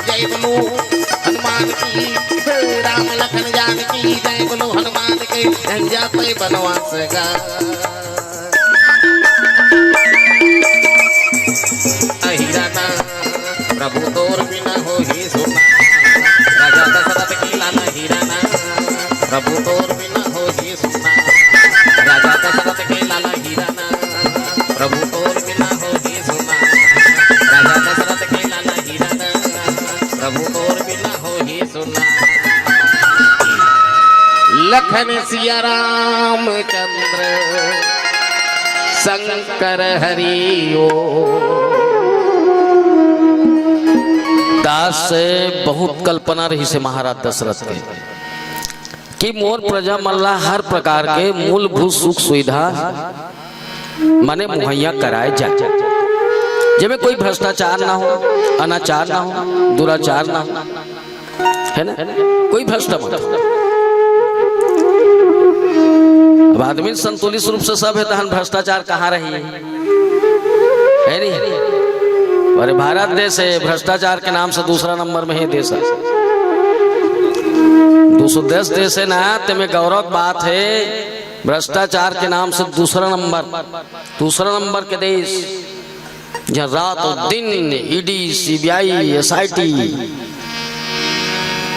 जय बोलो हनुमान की। राम लखन जानकी जय बोलो हनुमान की। धन जाते बनवास का। अहिरा ना प्रभु तोर बिना होही सुना। राजा दशरथ के लाला हीरा ना, प्रभु तोर बिना होही सुना। राजा दशरथ के लाला हीरा ना, प्रभु तोर बिना होही सुना। राजा दशरथ के लाला हीरा ना, प्रभु तोर बिना होही सुना। लखन सिया रामचंद्र शंकर हरि ओ। दास, बहुत कल्पना रहिसे महाराज दशरथ के कि मोर प्रजा मन ला हर प्रकार के मूलभूत सुख सुविधा माने मुहैया कराए जाए, जेमे कोई भ्रष्टाचार ना हो, अनाचार ना हो, दुराचार ना हो, है ना? कोई भ्रष्ट मत हो। अब आदमी संतुलित रूप से सब हे, तहन भ्रष्टाचार कहाँ रही, है नहीं? अरे, भारत देश हे, भ्रष्टाचार के नाम से दूसरा नंबर में हे देश हे। दो सौ दस देश हे ना, तेमे गौरव के बात हे, भ्रष्टाचार के नाम से दूसरा नंबर, दूसरा नंबर के देश, जहाँ रात और दिन ईडी, सीबीआई, एसआईटी,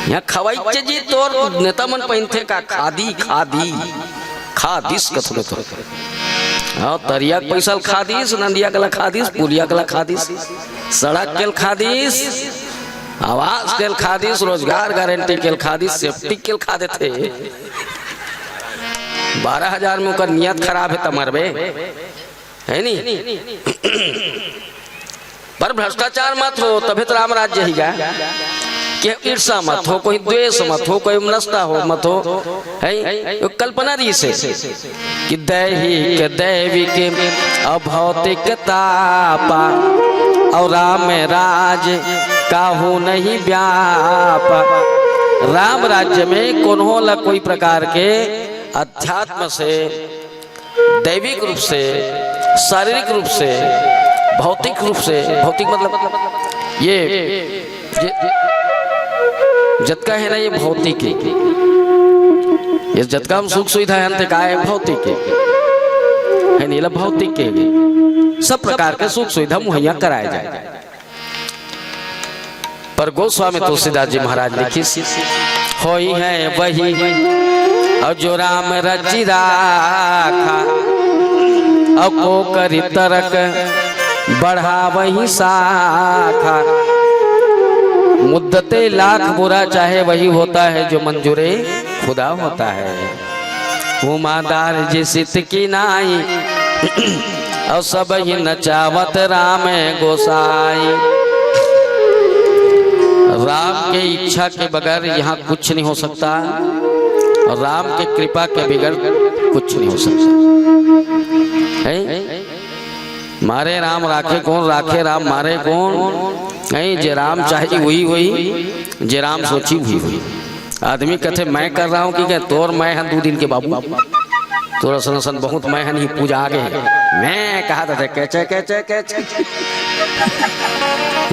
यहाँ खवाई जी। तोर नेता मन पहिनथे का खादी, खादी, खादिस कथन तो। हाँ, तरिया के पैसा ल खादिस, नंदिया के ल खादिस, पुलिया के ल खादिस, सड़क के ल खादिस, आवास के ल खादिस, रोजगार गारंटी के ल खादिस, सेफ्टी के ल खा देथे। बारह हजार में ओकर नियत खराब हे त मरबे, है नी? पर भ्रष्टाचार मत हो, तभे तो राम राज्य ही गा। कि ईर्षा मत हो, कोई द्वेष मत हो, कोई मनस्ता हो मत हो, है? यो कल्पना रहिसे कि दैहिक, दैविक, अभौतिक तापा, और राम राज काहू नहीं व्यापा। राम राज्य में कोनो ला कोई प्रकार के अध्यात्म से, दैविक रूप से, शारीरिक रूप से, भौतिक रूप से, भौतिक मतलब ये, ये जतका हे ना, ये भौतिक हे। ये जतका हम सुख सुविधा हे, अंत काय हे? भौतिक हे, है नी? ला भौतिक हे, सब प्रकार के सुख सुविधा मुहैया कराए जाए। पर गोस्वामी तुलसीदास जी महाराज लिखिस, होई है वही और जो राम रचि राखा, और को करी तरक बढ़ावहि शाखा। मुद्दते लाख बुरा चाहे वही होता है जो मंजूरे खुदा होता है। उमादार जी सित की नाई, और सब ही नचावत राम गोसाई। राम के इच्छा के बगैर यहाँ कुछ नहीं हो सकता, और राम के कृपा के बगैर कुछ नहीं हो सकता है। मारे राम राखे कौन, राखे राम मारे कौन? नहीं, जे राम चाही वही वही, जे राम सोची वही वही। आदमी कथे, "मैं कर रहा हूँ," कि कहे, "तोर मैं हन दू दिन के बाबू, तोर असन असन बहुत मैं हन ही पूजा आगे है।" मैं कहा था, "कैचे, कैचे, कैचे?"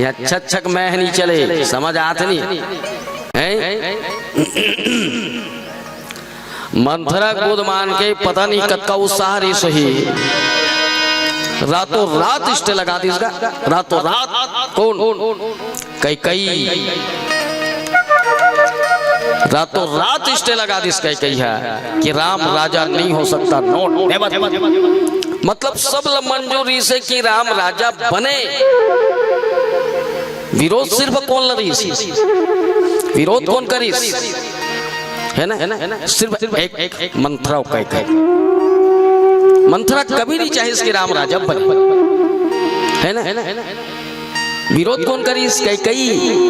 ये अच्छा, अच्छा मैं हन ही चले, समझ आत नहीं। हैं? मंथरा के बोध मान के पता नहीं कतका उत्साह रहिस होही, रातों रात stay लगा दिस गा। रातों रात कौन? कैकई। रातों रात stay लगा दिस कैकई ह कि राम राजा नहीं हो सकता, no, never। मतलब सब ल मंजूर रहिसे कि राम राजा बने। विरोध सिर्फ कौन ल रहिस? विरोध कौन करिस? है ना? सिर्फ एक, एक मंथरा कैकई। मंथरा कभी नहीं चाहिस कि राम राजा बने, है ना? विरोध कौन करिस? कैकई।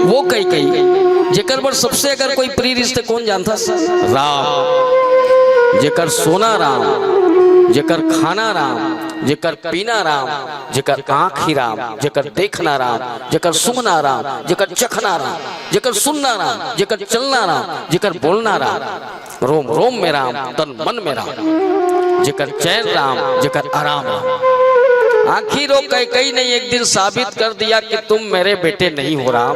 वो कैकई जेकर बर सबसे अगर कोई प्रिय रिश्ते कौन जानथस? राम। जेकर सोना राम, जेकर खाना राम, जेकर पीना राम, जेकर आँखी राम, जेकर देखना राम, जेकर सूंघना राम, जेकर चखना राम, जेकर सुनना राम, जेकर चलना राम, जेकर बोलना राम, रोम रोम में राम, तन मन में राम, जेकर चैन राम, जेकर आराम राम। आखिर वो कैकई ने एक दिन साबित कर दिया कि तुम मेरे बेटे नहीं हो राम।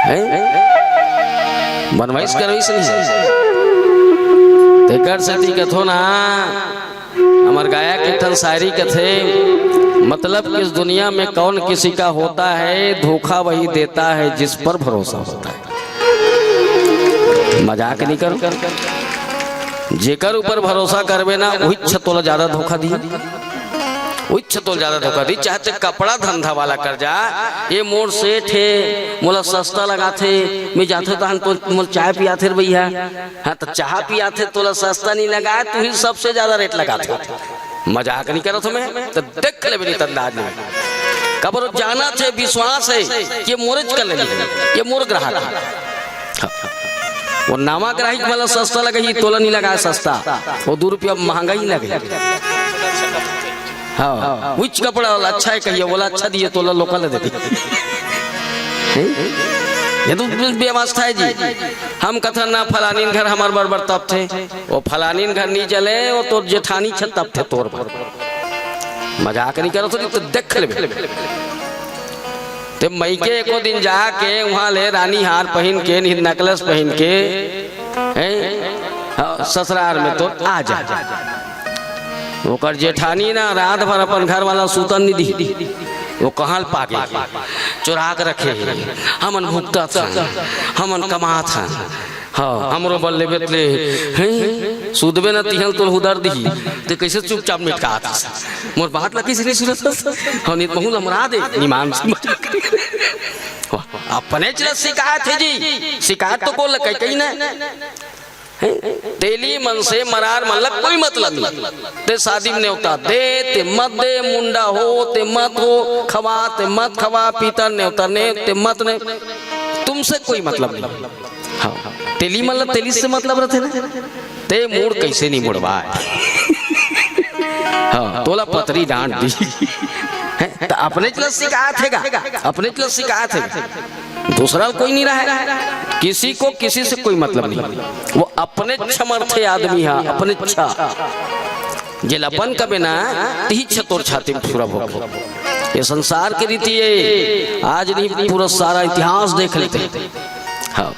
हैं? बनवाइस करवाइस नहीं। तेकर सेती कथो ना, हमर गायक एक ठन शायरी कथे, मतलब कि इस दुनिया में कौन किसी का होता है, धोखा वही देता है जिस पर भरोसा होता है। मजाक नहीं करो, जेकर ऊपर भरोसा करबे ना, उहिच तोला ज्यादा धोखा दी, उहिच तोला ज्यादा धोखा दी। चाहे ते कपड़ा धंधा वाला कर जा, ये मोर सेठ हे, मोला सस्ता लगाथे, मैं जाथे तहन तो मोला चाय पियाथे रे भैया। हाँ, तो चाह पियाथे, तोला सस्ता नहीं लगाए, तू ही सबसे ज्यादा रेट लगाथे। मजाक नहीं करत हूँ मैं, तो देख ले मेरी अंदाज में। कबर जाना थे, विश्वास है कि मोरेच कर लेनी, ये मोर ग्राहक है। वो नवा ग्राहक वाला सस्ता लगही, तोला नहीं लगाए सस्ता, वो दू रुपया महंगा ही लगे। हाँ, उच्च कपड़ा वाला अच्छा है कहिए, बोला अच्छा दिए, तोला लोकल दे दी। हैं? ये तो व्यवस्था है जी। हम कथन ना फलानीन घर हमार बड़ बड़ तपथे, वो फलानीन घर नहीं चले, वो तो जेठानी छत तपथे तोर भर। मजाक नहीं करत होती तो देख लेबे। ते मइके एको दिन जाके वहां ले रानी हार पहिन के, नहीं necklace पहिन के, हैं? हाँ, ससुरार में तो आ जा। ओकर जेठानी ना रात भर अपन घर वाला सूतन नहीं दी, वो कहाँ ल पाके चुरा के रखे हे। हमन भुगतत हन, हमन कमात हन। हाँ, हमरो बल्ले बेतले, हैं? सूदबे ना तिहल तोर हुदर दिही, ते कैसे चुपचाप मिटकात हस? मोर बात ला किसी नहीं सुनत हस? हाँ, नहीं तो बहुत हमरा दे, निमान से मजाक। वाह, अपने च ला शिकायत है जी, शिकायत तो कोई लगे कहीं ना। हैं? तेली मन से मरार मन ला कोई मतलब नहीं। ते शादी में न्योता दे, ते मत दे, मुंडा हो, ते मत हो, खवा, ते मत खवा, पीतर न्योता ने, ते मत ने, तुमसे कोई मतलब नहीं। हाँ, तेली मन ला तेली से मतलब रहते ना, ते मूड़ कैसे नहीं मुड़वाए। हाँ, तोला पतरी डांट दी। हैं? तो अपने च ला शिकायत है गा, अपने च ला शिकायत है। दूसरा कोई नहीं रहा है, किसी को किसी से कोई मतलब नहीं। वो अपने समर्थे आदमी है, अपने इच्छा। जे अपन कबे ना, तिही छतोर छाती में पूरा भोग। ये संसार की रीति है। आज नहीं, पूरा सारा इतिहास देख लेते हैं। हाँ,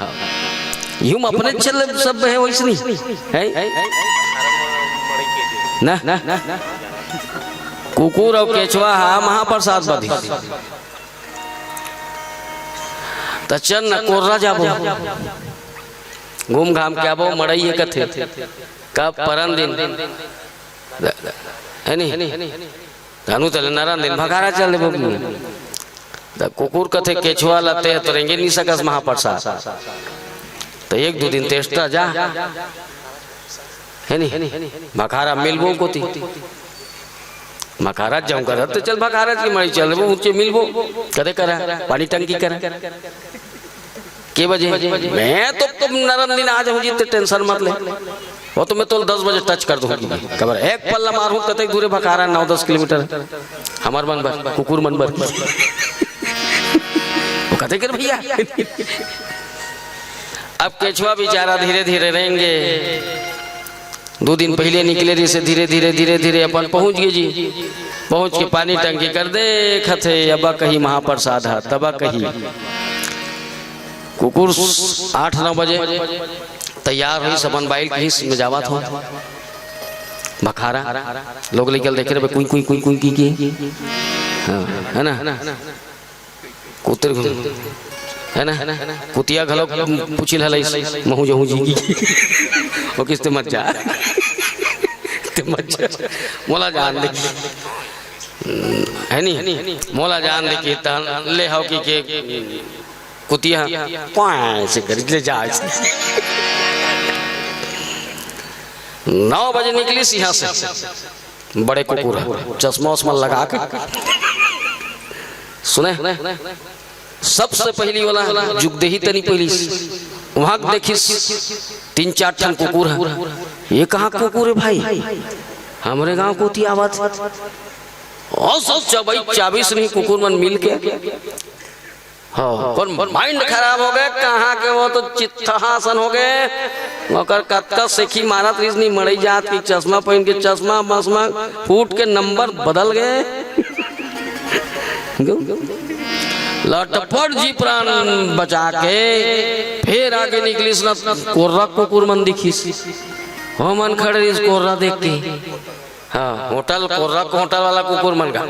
यूं अपने चल सब है वैसे नहीं है ना, ना, ना। कुकुर और केचवा हा महाप्रसाद बधी। त चल न कोर्रा जाबो, घूम घाम के आबो, मड़ई हे कथे। कब? परन दिन, है नी? धनु तले नरन दिन भखारा चल देबो। त कुकुर कथे, "केछुआ ल ते तो रेंगे नहीं सकस महाप्रसाद, त एक दू दिन तेस्टा जा।" है नी? भखारा मिलबो कोती। भखारा जाऊं करत, तो चल भखारा की मड़ई चल, वो ऊंचे मिलबो। कदे करा? पानी टंकी करा। के बजे? मैं तो तुम नरम दिन आ जाऊं जी, तो टेंशन मत ले। वो तो मैं तो दस बजे टच कर दूंगी। कबर एक पल्ला मारूं, कतई दूरे भखारा, नौ दस किलोमीटर। हमार मन बर, कुकुर मन बर। वो कते कर भैया। अब केछुआ बेचारा धीरे धीरे रेंगे। दू दिन पहिले निकले रहिसे, धीरे धीरे, धीरे धीरे अपन पहुंच गे जी। पहुंच के पानी टंकी कर देखत हे, अबा कही महाप्रसाद ह, तबा कही। कुकुर आठ नौ बजे तैयार होइस, अपन बाइल कहिस, मैं जावत हंव भखारा। लोग लइका ल देखे रहे, कुई, कुई, कुई, कुई, की, की। हाँ, है ना? कुतर, है ना? कुतिया घलो पूछिल हलइस, महू जहूं जी की। वो किस ते मत जा। ते मत जा। मोला जान दे। है नी? मोला जान दे कि तहन ले हव कि के कुतिया। पाए से कर ले जा। नौ बजे निकलिस इहां से। बड़े कुकुर ह, चश्मा उश्मा लगा के। सुने, सबसे पहिली वाला जुग देही तनी पहिली, वहां देखिस तीन चार ठन कुकुर ह। ये कहां कुकुर हे भाई? हमरे गांव कोती आवत। ओ सब चबई चाबिस नहीं कुकुर मन मिल के। हाँ, पर माइंड खराब हो गए, कहाँ के वो तो चित्तहासन हो गए। ओकर कतका सेखी मारत रहिस, नहीं मड़ई जात की चश्मा पहिन के, चश्मा मश्मा फूट के नंबर बदल गए। लटपट जी प्राण बचा के फेर आगे निकलिस न, कोर्रा कुकुर मन दिखिस। हो मन खड़े रहिस कोर्रा देख के। हाँ, होटल कोर्रा, होटल वाला कुकुर मन का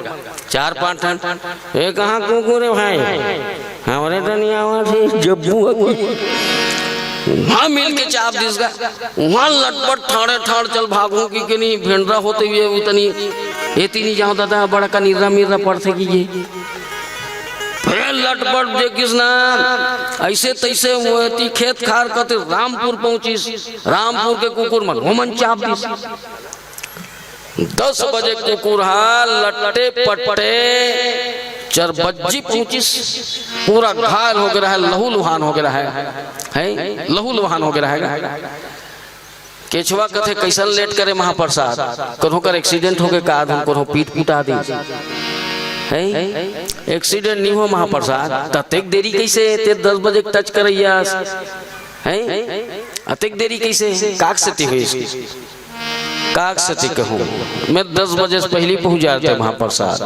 चार पांच ठन। ये कहाँ कुकुर हे भाई? हमरे तो नहीं आवत हे, जब्बू ह। वहां मिल के चाप दिस गा। वहां लटपट ठाड़े ठाड़ चल भागहूं कि के नहीं, भेंडरा होते हुए उतनी एती नहीं जाओ दादा, बड़का निर्रा मिर्रा पड़थे कि ये। फेर लटपट देखिस ना, ऐसे तैसे वो एती खेत खार कते रामपुर पहुंचिस। रामपुर के कुकुर मन, ओमन चाप दिस। दस बजे कुकुर हा लट्टे पट्टे चरबज्जी पहुंचिस, पूरा घायल हो गया है, लहू लुहान हो गया है, हैं? लहू लुहान हो गया है। केछवा कथे, "कैसन लेट करे महाप्रसाद, कोनो कर एक्सीडेंट हो गए का, धुन कोनो पीट पुटा दी, हैं? एक्सीडेंट नहीं हो महाप्रसाद, ततेक देरी कैसे, ते दस बजे टच करैया, हैं? अतेक देरी कैसे, काक सेती हुई?" "काक सेती कहूँ, मैं दस बजे से पहले पहुंच जाते महाप्रसाद,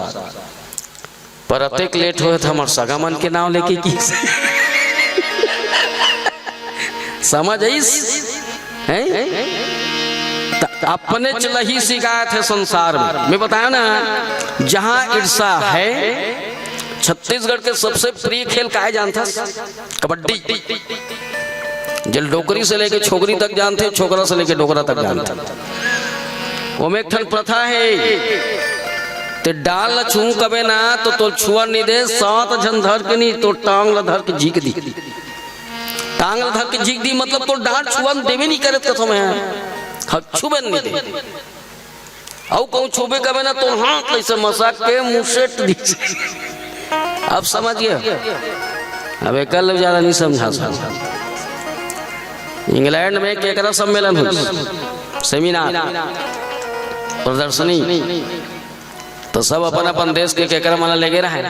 पर अतेक लेट होए त हमर सगा मन के नाव लेके की।" समझ आइस? हैं? त अपने चलही शिकायत है संसार में। मैं बताया ना, जहां ईर्षा है, छत्तीसगढ़ के सबसे प्रिय खेल काय जानथस? कबड्डी। जेल डोकरी से लेके छोकरी तक जानथे, छोकरा से लेके डोकरा तक जानथे। ओमे एक ठन प्रथा हे, ते डाल ल छू कबे ना, तो तोर छुआ नहीं दे, सात झन धर के नहीं, तो टांग ल धर के झीक दी। टांग ल धर के झीक दी, मतलब तोर डांट छुआ देवे नहीं करे, कसम है, ह-, छुबे नहीं दे। अउ कहूँ छुबे कबे ना, तो हाथ ऐसे मसा के मुसेट दी। अब समझ गया? अब एकर ले ज्यादा नहीं समझा सकता। इंग्लैंड में केकरा सम्मेलन हुई, सेमिनार, प्रदर्शनी, तो सब अपन अपन देश के केकरा मन लेगे रहे,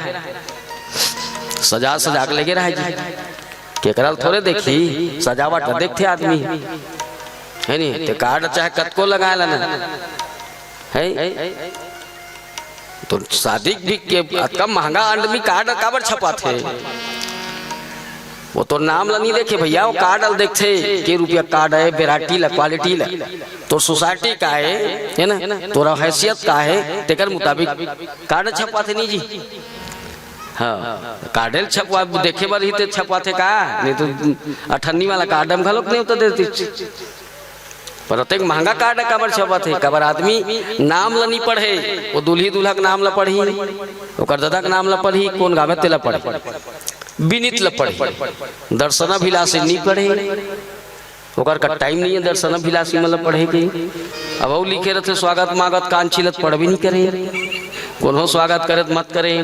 सजा सजा के लेगे रहे जी। केकरा ल थोड़े देखी, सजावट ल देखथे आदमी, है नी? ते कार्ड चाहे कतको लगाए ला ना, है? तो शादी भी के अतका महंगा आदमी कार्ड काबर छपाथे? वो तो नाम ला नहीं देखे भैया, वो कार्ड ला देखथे, के रुपया कार्ड है, वेराइटी ला, क्वालिटी ला, तोर सोसाइटी का है, है ना, तोरा हैसियत का है, तेकर मुताबिक कार्ड छपाथे नहीं जी। हाँ, कार्ड ल छपवा, देखे बर ही ते छपवाथे का, नहीं तो अठन्नी वाला कार्ड म घलोक नहीं होता देती। पर अतेक महंगा कार्ड काबर छपवाथे? काबर आदमी नाम ल नहीं पढ़े, वो दूल्ही दूल्हा के नाम ल पढ़ही, ओकर ददा के नाम ल पढ़ही, कोन गावे तेला पढ़ही, बिनित ल पढ़ही, दर्शनाभिलाषी नहीं पढ़े, ओकर का टाइम नहीं है दर्शनाभिलाषी मतलब पढ़े के। अब अउ लिखे रहथे स्वागत मागत कांची ल त पढ़बे नहीं करे, कोनो स्वागत करे त मत करे।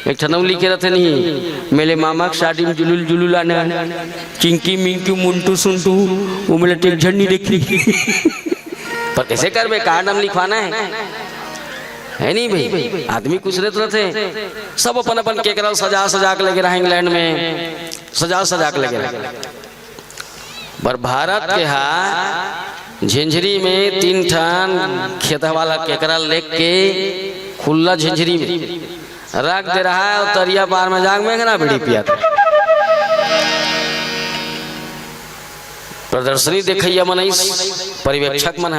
एक ठन अउ लिखे रहथे नहीं, मेले मामा के शादी में जुलुल जुलुल आना, चिंकी मिंकी मुंटू सुंटू, वो मेले टेक झंडी देखी। पर कैसे करबे, का नाम लिखवाना है, है नहीं भाई? आदमी कुछ रहते रहथे, सब अपन अपन केकरा सजा सजा के लगे रहे इंग्लैंड में, सजा सजा के लगे रहे। पर भारत के हा झिंझरी में तीन ठन खेत वाला केकरा लेग के खुल्ला झिंझरी में रख दे रहा है अउ तरिया पार में जाके मेघना बीड़ी पियाथे। प्रदर्शनी देखइया मन आइस, पर्यवेक्षक मन ह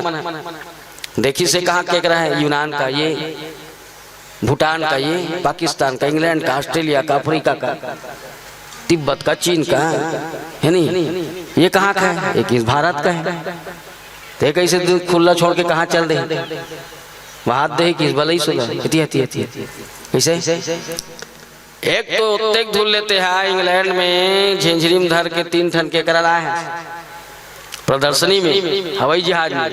देखिस हे कहाँ केकरा है, यूनान का ये, भूटान का ये, पाकिस्तान का, इंग्लैंड का, ऑस्ट्रेलिया का, अफ्रीका का, तिब्बत का, चीन का, है नहीं? ये कहाँ का है? ये किस भारत का है? ते कैसे दू खुल्ला छोड़ के कहाँ चल दे? वहाँ दे किस बलई सुला। हती, हती, हती, हती। कैसे? एक तो ओतेक धुल लेते हैं इंग्लैंड में, झिंझरी में धर के तीन ठन केकरा लाए हैं प्रदर्शनी में, हवाई जहाज में।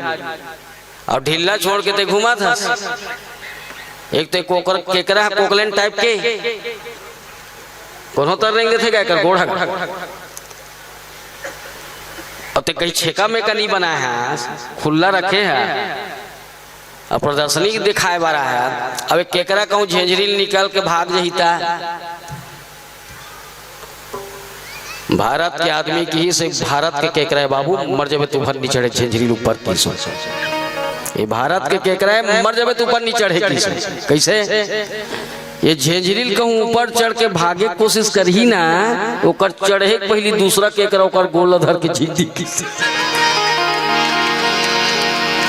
अउ ढीला छोड़ के ते घूमत हस। एक ते कोकर-, केकरा ह कोकलेन टाइप के, कोनो तर रेंग देथे का एकर गोड़ ह। अउ ते कहीं छेका मेका नहीं बनाए हस, खुल्ला रखे है। अउ प्रदर्शनी के दिखाए बर आए हस। अब एक केकरा कहूँ झेंझरी ले निकल के भाग जही त भारत के आदमी किहिस हे, भारत के केकरा हे बाबू, मर जबे तूफान नी चढ़े झेंझरी ऊपर किसो। ये भारत के केकरा हे, मर जबे तूफान नी चढ़े किसो। कैसे? ये झेंझरी ल कहूँ ऊपर चढ़ के भागे के कोशिश करही ना, ओकर चढ़े के पहिली दूसरा केकरा ओकर गोल ल धर के झीक दी किसो।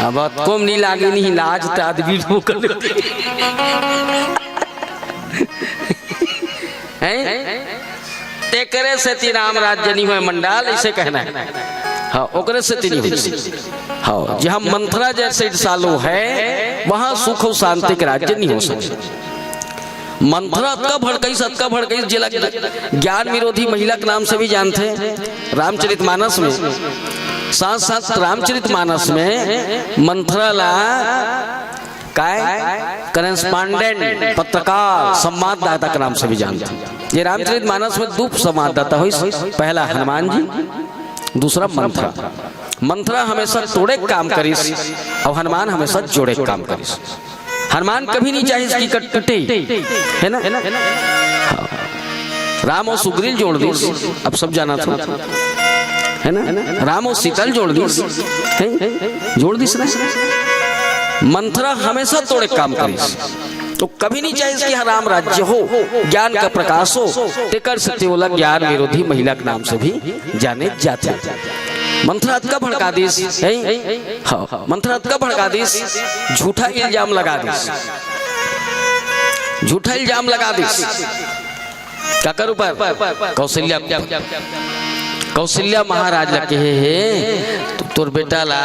अब अतको म नी लागे नहीं लाज त आदमी ओकर हैं? तेकरे सेती राम राज्य नहीं होय मंडाल, इसे कहना है। हाँ, ओकरे सेती नहीं होय। हाँ, जहाँ मंथरा जैसे सालो है, वहाँ सुख और शांति के राज्य नहीं हो सकते। मंथरा अतका भड़कईस, अतका भड़कईस, जेला ज्ञान विरोधी महिला के नाम से भी जानथे, रामचरितमानस में। साथ साथ रामचरितमानस में मंथरा ला काय? करेस्पॉन्डेंट, पत्रकार, संवाददाता के नाम से भी जानथे। ये रामचरित मानस में दू संवाददाता होइस, पहला हनुमान जी, दूसरा मंथरा। मंथरा हमेशा तोड़े के काम करिस अउ हनुमान हमेशा जोड़े के काम करिस। हनुमान कभी नहीं चाहिस कि कट टूटे, है ना? हाँ। राम अउ सुग्रीव जोड़ दिस, अब सब जानत हो, है ना? राम अउ सीता ल जोड़ दिस, है? जोड़ दिस ना? मंथरा हमेशा तोड़े काम करिस, तो कभी नहीं चाहिस कि यहाँ राम राज्य हो, ज्ञान का प्रकाश हो, तेकर सेती ओला ज्ञान विरोधी महिला के नाम से भी जाने जाथे। मंथरा अतका भड़का दिस, हैं? हाँ, मंथरा अतका भड़का दिस, झूठा इल्जाम लगा दिस, झूठा इल्जाम लगा दिस। काकर ऊपर? कौशल्या। कौशल्या महाराज ला कहे हे, "तू तोर बेटा ला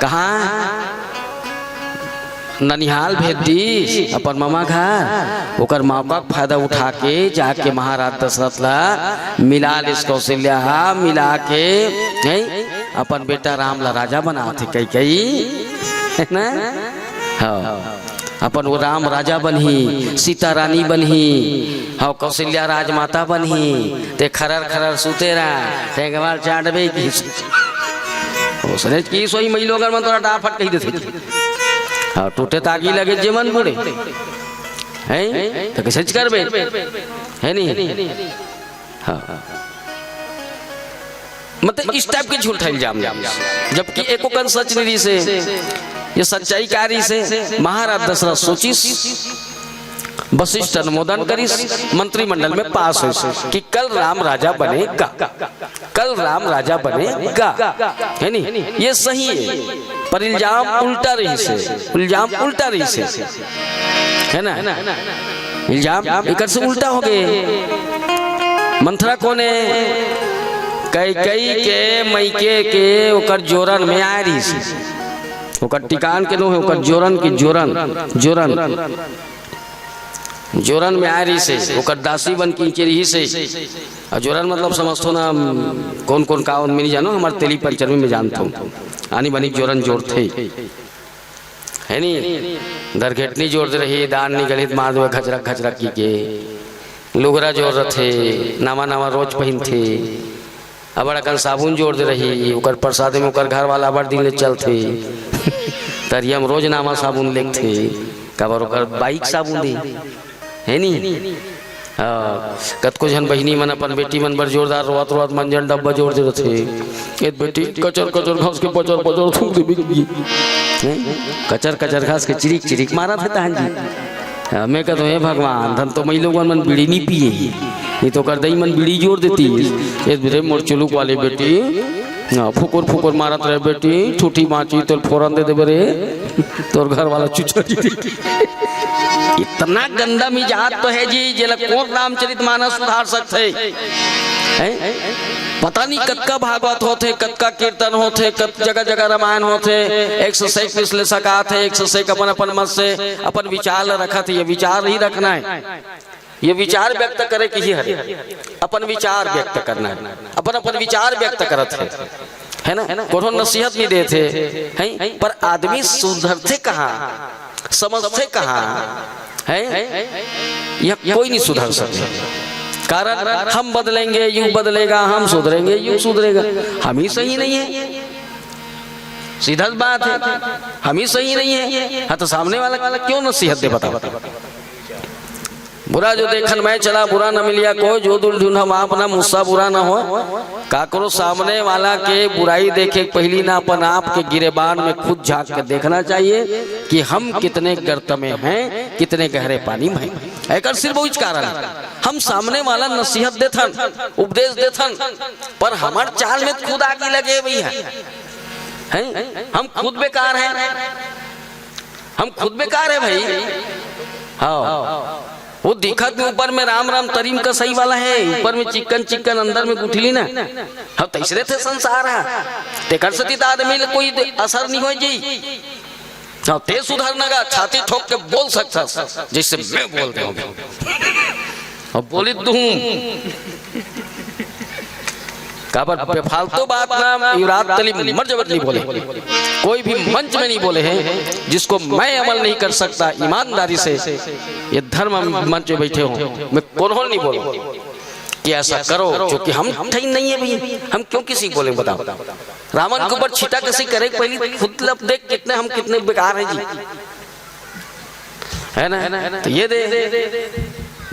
कहाँ ननिहाल भेज दिस, अपन ममा घर।" ओकर मौका के फायदा उठा के जाके महाराज दशरथ ला मिला लिस कौशल्या हा, मिला के, हैं, अपन बेटा राम ला राजा बनाथे कैकेयी, है ना? हाँ। अपन वो राम राजा बनही, सीता रानी बनही, हाँ, कौशल्या राजमाता बनही, ते खरर खरर सुते रहा, ते गवाल चाटबे की। ओसने की सोई मई लोगन मन तोला डाफट कही देथे। हाँ, टूटे तागी लगे जे मन बूड़े। हैं? तो कैसे करबे? है नहीं? हाँ। मतलब इस टाइप के झूठा इल्जाम लगा, जबकि एको कन सच नहीं रहिसे। ये सच्चाई का रहिसे? महाराज दशरथ सोचिस, वशिष्ठ अनुमोदन करिस, मंत्रिमंडल में पास होइस कि कल राम राजा बनेगा, कल राम राजा बनेगा, है नी? ये सही है, पर इल्जाम उल्टा रहिसे, इल्जाम उल्टा रहिसे। है ना? इल्जाम एकर से उल्टा हो गए। मंथरा कोने? कैकेयी के मइके के ओकर जोरन में आए रहिस। ओकर टिकान के नो है, ओकर जोरन के जोरन, जोरन। जोरन में आए रहिस, ओकर दासी बन के रहिस। और जोरन मतलब समझथो ना, कौन कौन का में नहीं जानो, हमारे तेली पंचमी में जानथो। आनी बनी जोरन जोरथे। है नी? दरघेटनी जोर दे रही, दान निकलित मार दे घचरक घचरक की के। लुगरा जोर रथे, नवा नवा रोज पहिनथे। अबड़ अकन साबुन जोर दे रही, ओकर प्रसाद में ओकर घर वाला अबड़ दिन ले चलथे। तरिया में रोज नवा साबुन लेगथे, काबर ओकर बाइक साबुन दे। है नी? हाँ, कतको झन बहिनी मन अपन बेटी मन बर जोरदार रोवत रोवत मंजन डब्बा जोर दे रथे। ए बेटी, कचर कचर घास के पचर पचर थूक दे बिगड़ी। हैं? कचर कचर घास के चिरिक चिरिक मारत हे तहन जी। हाँ, मैं कहत हूँ, "हे भगवान, धन तो मई लोगन मन बीड़ी नहीं पिए ही। ये तो कर दई मन बीड़ी जोर देती। ए रे मोर चुलुक वाले बेटी, हाँ, फुकुर फुकुर मारत रहे बेटी, ठूठी बाँची तोर फोरन दे देबे रे, तोर घर वाला चुचरी।" इतना गंदा मिजाज तो है जी, जेला कौन रामचरित मानस सुधार सकथे? हैं? पता नहीं कतका भागवत होथे, कतका कीर्तन होथे, कत जगह जगह रामायण होथे, एक से एक विश्लेषक आथे, एक से एक अपन अपन मत से अपन विचार ल रखत हे। ये विचार ही रखना है, ये विचार व्यक्त करे के ही हरे, अपन विचार व्यक्त करना है, अपन अपन विचार व्यक्त करत हे, है ना? कोनो नसीहत नहीं देथे, हैं? पर आदमी सुधरथे कहाँ, समझथे कहाँ, हैं? यह कोई नहीं सुधर सकता। कारण हम बदलेंगे, युग बदलेगा, हम सुधरेंगे, युग सुधरेगा। हम ही सही नहीं है, सीधा बात है, हम ही सही नहीं है। हाँ, तो सामने वाला क्यों नसीहत दे, बताओ? बुरा जो देखन मैं चला, बुरा न मिलिया कोई, जो दिल ढूंढा वहां अपना, मुस्सा बुरा न हो। काकरो सामने वाला के बुराई देखे के पहली ना अपन आप के गिरेबान में खुद झांक के देखना चाहिए कि हम कितने गर्त में हैं, कितने गहरे पानी में हैं। एकर सिर्फ वही कारण है, हम सामने वाला नसीहत देथन, उपदेश देथन, पर हमार चाल में खुद आगी लगे हुई है, हैं? हम खुद बेकार हैं, हम खुद बेकार है भाई। हाँ, वो दिखत में ऊपर में राम राम तरीम का सही वाला है, ऊपर में चिकन चिकन, अंदर में गुठली ना। हाँ, तैसरे थे संसार है, तेकर सती त आदमी ले कोई असर नहीं हो जी। हाँ, ते सुधर नगा, छाती ठोक के बोल सकता, जैसे मैं बोल रहा हूँ। अब बोली दूं, अब बेफालतू बात ना युवराज तली मर जबत नहीं बोले, कोई भी मंच में नहीं बोले हैं, जिसको मैं अमल नहीं कर सकता ईमानदारी से, ये धर्म मंच में बैठे हो, मैं कोनो नहीं बोलूं कि ऐसा करो, क्योंकि हम ठही नहीं है भाई, हम क्यों किसी को बोले बताओ। रावण के ऊपर छीटा कसी करे पहली खुद लब देख कितने हम कितने बेकार हैं जी, है ना? तो ये दे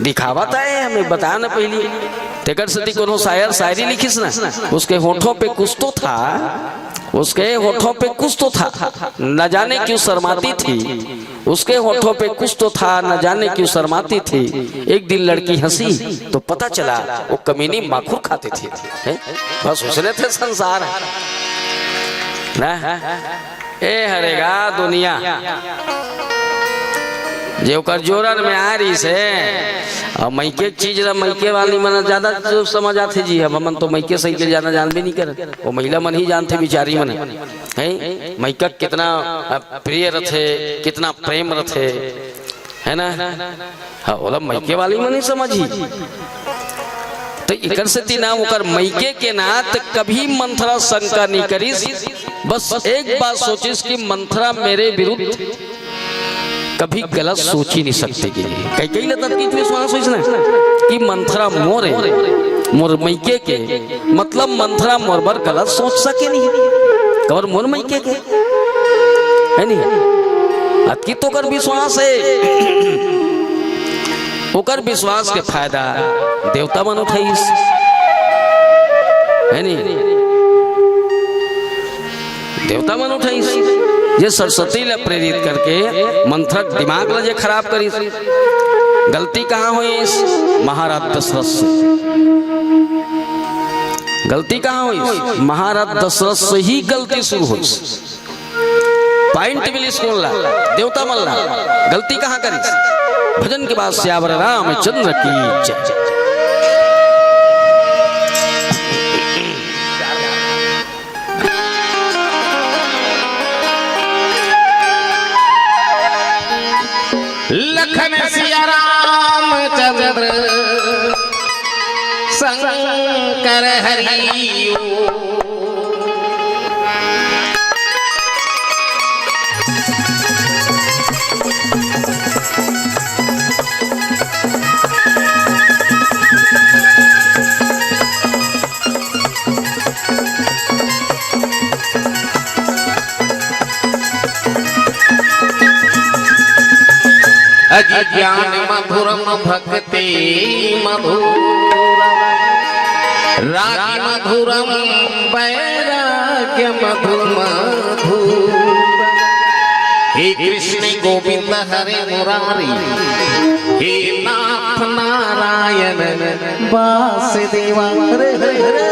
दिखावा था ये हमें बताया ना पहली। तेकर सेती कोनो शायर शायरी लिखिस ना, उसके होठों पे कुछ तो था, उसके होठों पे कुछ तो था, न जाने क्यों शर्माती थी, उसके होठों पे कुछ तो था, न जाने क्यों शर्माती थी। एक दिन लड़की हंसी तो पता चला वो कमीनी माखुर खाती थी। हैं? बस उसने थे संसार है ना। ए हरे गा दुनिया, जे ओकर जोरन में आ रहिस हे, अउ मइके के चीज ला मइके वाली मन ज्यादा जो समझ आथे जी। अब हमन तो मइके सही के जाना जानबे नहीं करन, वो महिला मन ही जानथे बिचारी मन, हैं? मइका कितना, अ, प्रिय रथे, कितना प्रेम रथे, है ना? हाँ, ओला मइके वाली मन ही समझही। तो एकर सेती ना ओकर मइके के ना त कभी मंथरा शंका नहीं करिस। बस एक बात सोचिस कि मंथरा मेरे विरुद्ध कभी गलत सोच ही नहीं सकती। कि कई कई लतत की विश्वास होइस ना कि मंथरा मोर हे, मोर मइके के, मतलब मंथरा मोर बर गलत सोच सके नहीं, कबर मोर मइके के, है नहीं? अतकी तो ओकर विश्वास हे। ओकर विश्वास के फायदा देवता मन उठाइस, है नी? देवता मन उठाइस, जे सरस्वती ला प्रेरित करके मंथरा के दिमाग ला जे खराब करिस। गलती कहाँ होइस? महाराज दशरथ से। गलती कहाँ होइस? महाराज दशरथ से ही गलती शुरू होइस। पॉइंट मिलिस कोन ला? देवता मन ला। गलती कहाँ करिस? भजन के बाद सियावर रामचंद्र की जय। लखन सिया रामचंद्र शंकर हरि। अज्ञान मधुरम भक्ति मधुरम, राग मधुरम वैराग्य मधुर मधुर। हे कृष्ण गोविंद हरे मुरारी, हे नाथ नारायण वासुदेवा। हरे हरे हरे।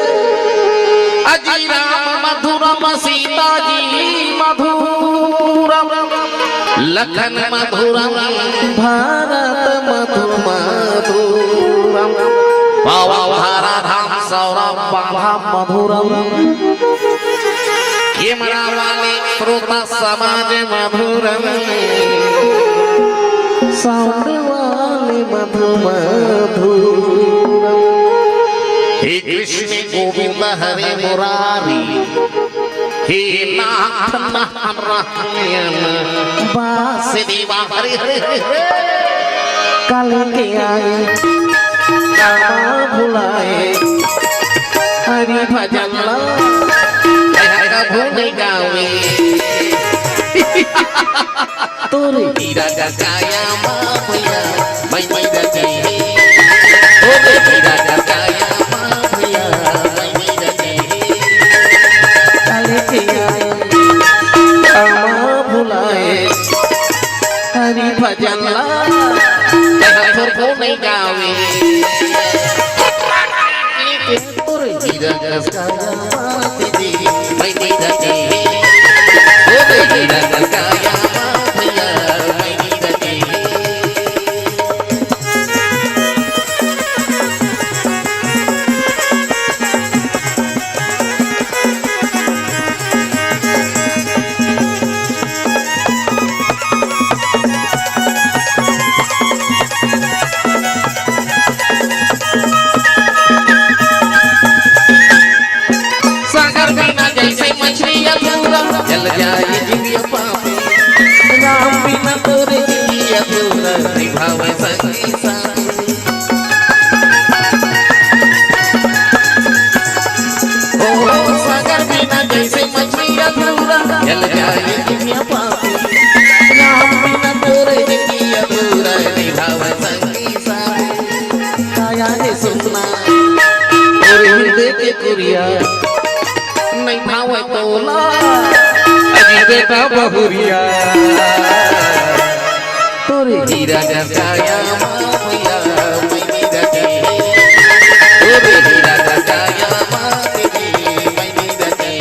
अजी राम मधुरम सीता जी मधुरम, लखन मधुरम भरत मधु मधुरम। पावन धारा धाम सौरभ बाधा मधुरम। कैमरा वाले श्रोता समाज मधुरम, साउंड वाले मधु मधुरम। हे कृष्ण गोविंद हरे मुरारी, हे नाथ नारायण वासुदेवा। हरे हरे हरे हरे। काले के आए, कामा भुलाए, हरि भजन ला, कभू नहीं गावे। तोरे हीरा का काया मा भैया, मैं नहीं रखे। ओ रे हीरा का काया मा भैया, मैं नहीं रखे। काले के आए, अमा भुलाए, हरि भजन ला, कहा थोर को नहीं गावे। निभावे संगी साथी। ओ, सागर बिना जैसे मछली अधूरा, जल जाए दुनिया पापी। राम बिना तोरे जिंदगी अधूरा, निभावे संगी साथी। काया रे सुनना, तोरे हृदय के कुरिया, नहीं भावे तोला, अजी बेटा बहुरिया। तोरे हीरा जस काया माँ भैया, मैं नी रखे। तोरे हीरा जस काया माँ भैया, मैं नी रखे।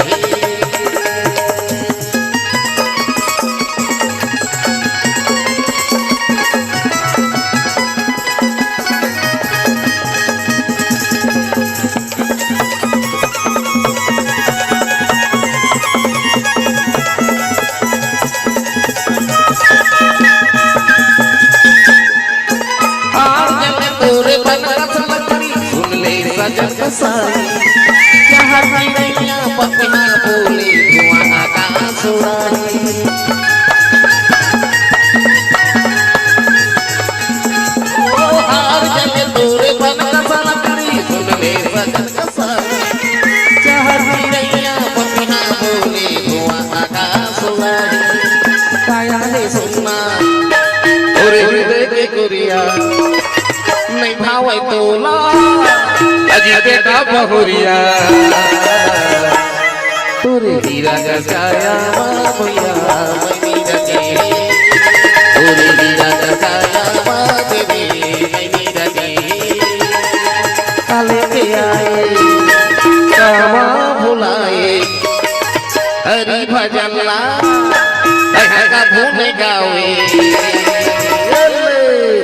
आर जल तोरे बन रस लकड़ी, सुन ले सजन कसाई। जहाँ चिड़ैया पखना बोले, धुआं आकाश उड़ाई। ओ आर जल तोरे बन रस लकड़ी, सुन ले सजन कसाई। जहाँ चिड़ैया पखना बोले, धुआं आकाश उड़ाई। काया रे सुनना, तोरे हृदय के कुरिया, नहीं भावे तोला, अजी बेटा बहुरिया। तोरे हीरा जस काया माँ भैया, मैं नी रखे। तोरे हीरा जस काया माँ देवी, मैं नी रखे। काले के आए, कामा भुलाए, हरि भजन ला, कहाँ का भूल गावे।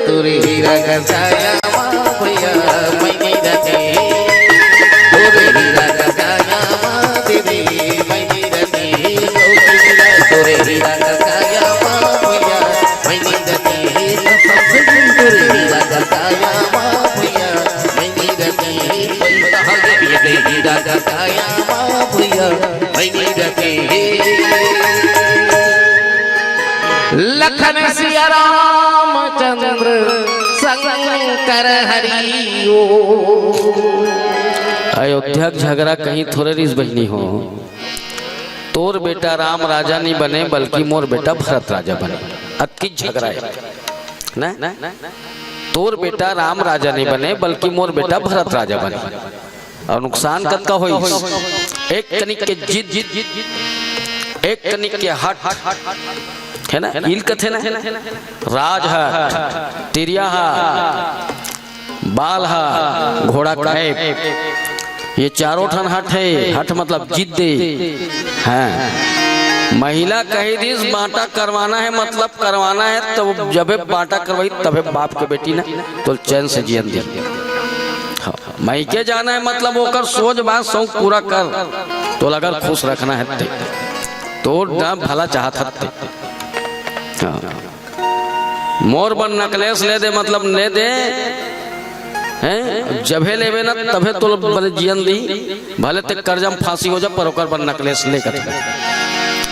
तोरे हीरा जस काया माँ भैया, मैं नी रखे। तोरे हीरा जस काया माँ देवी, मैं नी रखे। तोरे हीरा जस काया माँ भैया, मैं नी रखे। कसम से तोरे हीरा जस काया माँ भैया, मैं नी रखे। तोरे हीरा जस काया माँ भैया, मैं नी रखे। लखन सिया रामचंद्र शंकर हरि ओ। अयोध्या के झगड़ा कहीं थोरे रिस बहिनी हो। तोर बेटा राम राजा नहीं बने, बल्कि मोर बेटा भरत राजा बने। अतकी झगड़ा है ना? तोर बेटा राम राजा नहीं बने, बल्कि मोर बेटा भरत राजा बने। अउ नुकसान कतका होइस? एक कनिक के जिद, एक कनिक के हठ, हे ना? इल कथे ना, राजहठ, तिरियाहठ, बालहठ, घोड़ा कैप, ये चारों ठन हठ हे। हठ मतलब जिद हे। हाँ, महिला कहि दिस, बाँटा करवाना हे, मतलब करवाना हे, त जबे बाँटा करवाही, तबे बाप के बेटी ना तोला चैन से जियन दिही। हाँ, मइके जाना हे, मतलब ओकर सोच बात सौंक पूरा कर, तोला अगर खुश रखना हे ते, तोर ना भला चाहत हे ते। हाँ। मोर बर necklace ले दे, मतलब ले दे, हैं? जभे लेबे ना, तभे तोला बने जियन दिही, भले ते करजा म फांसी हो जा, पर ओकर बर necklace ले कथे।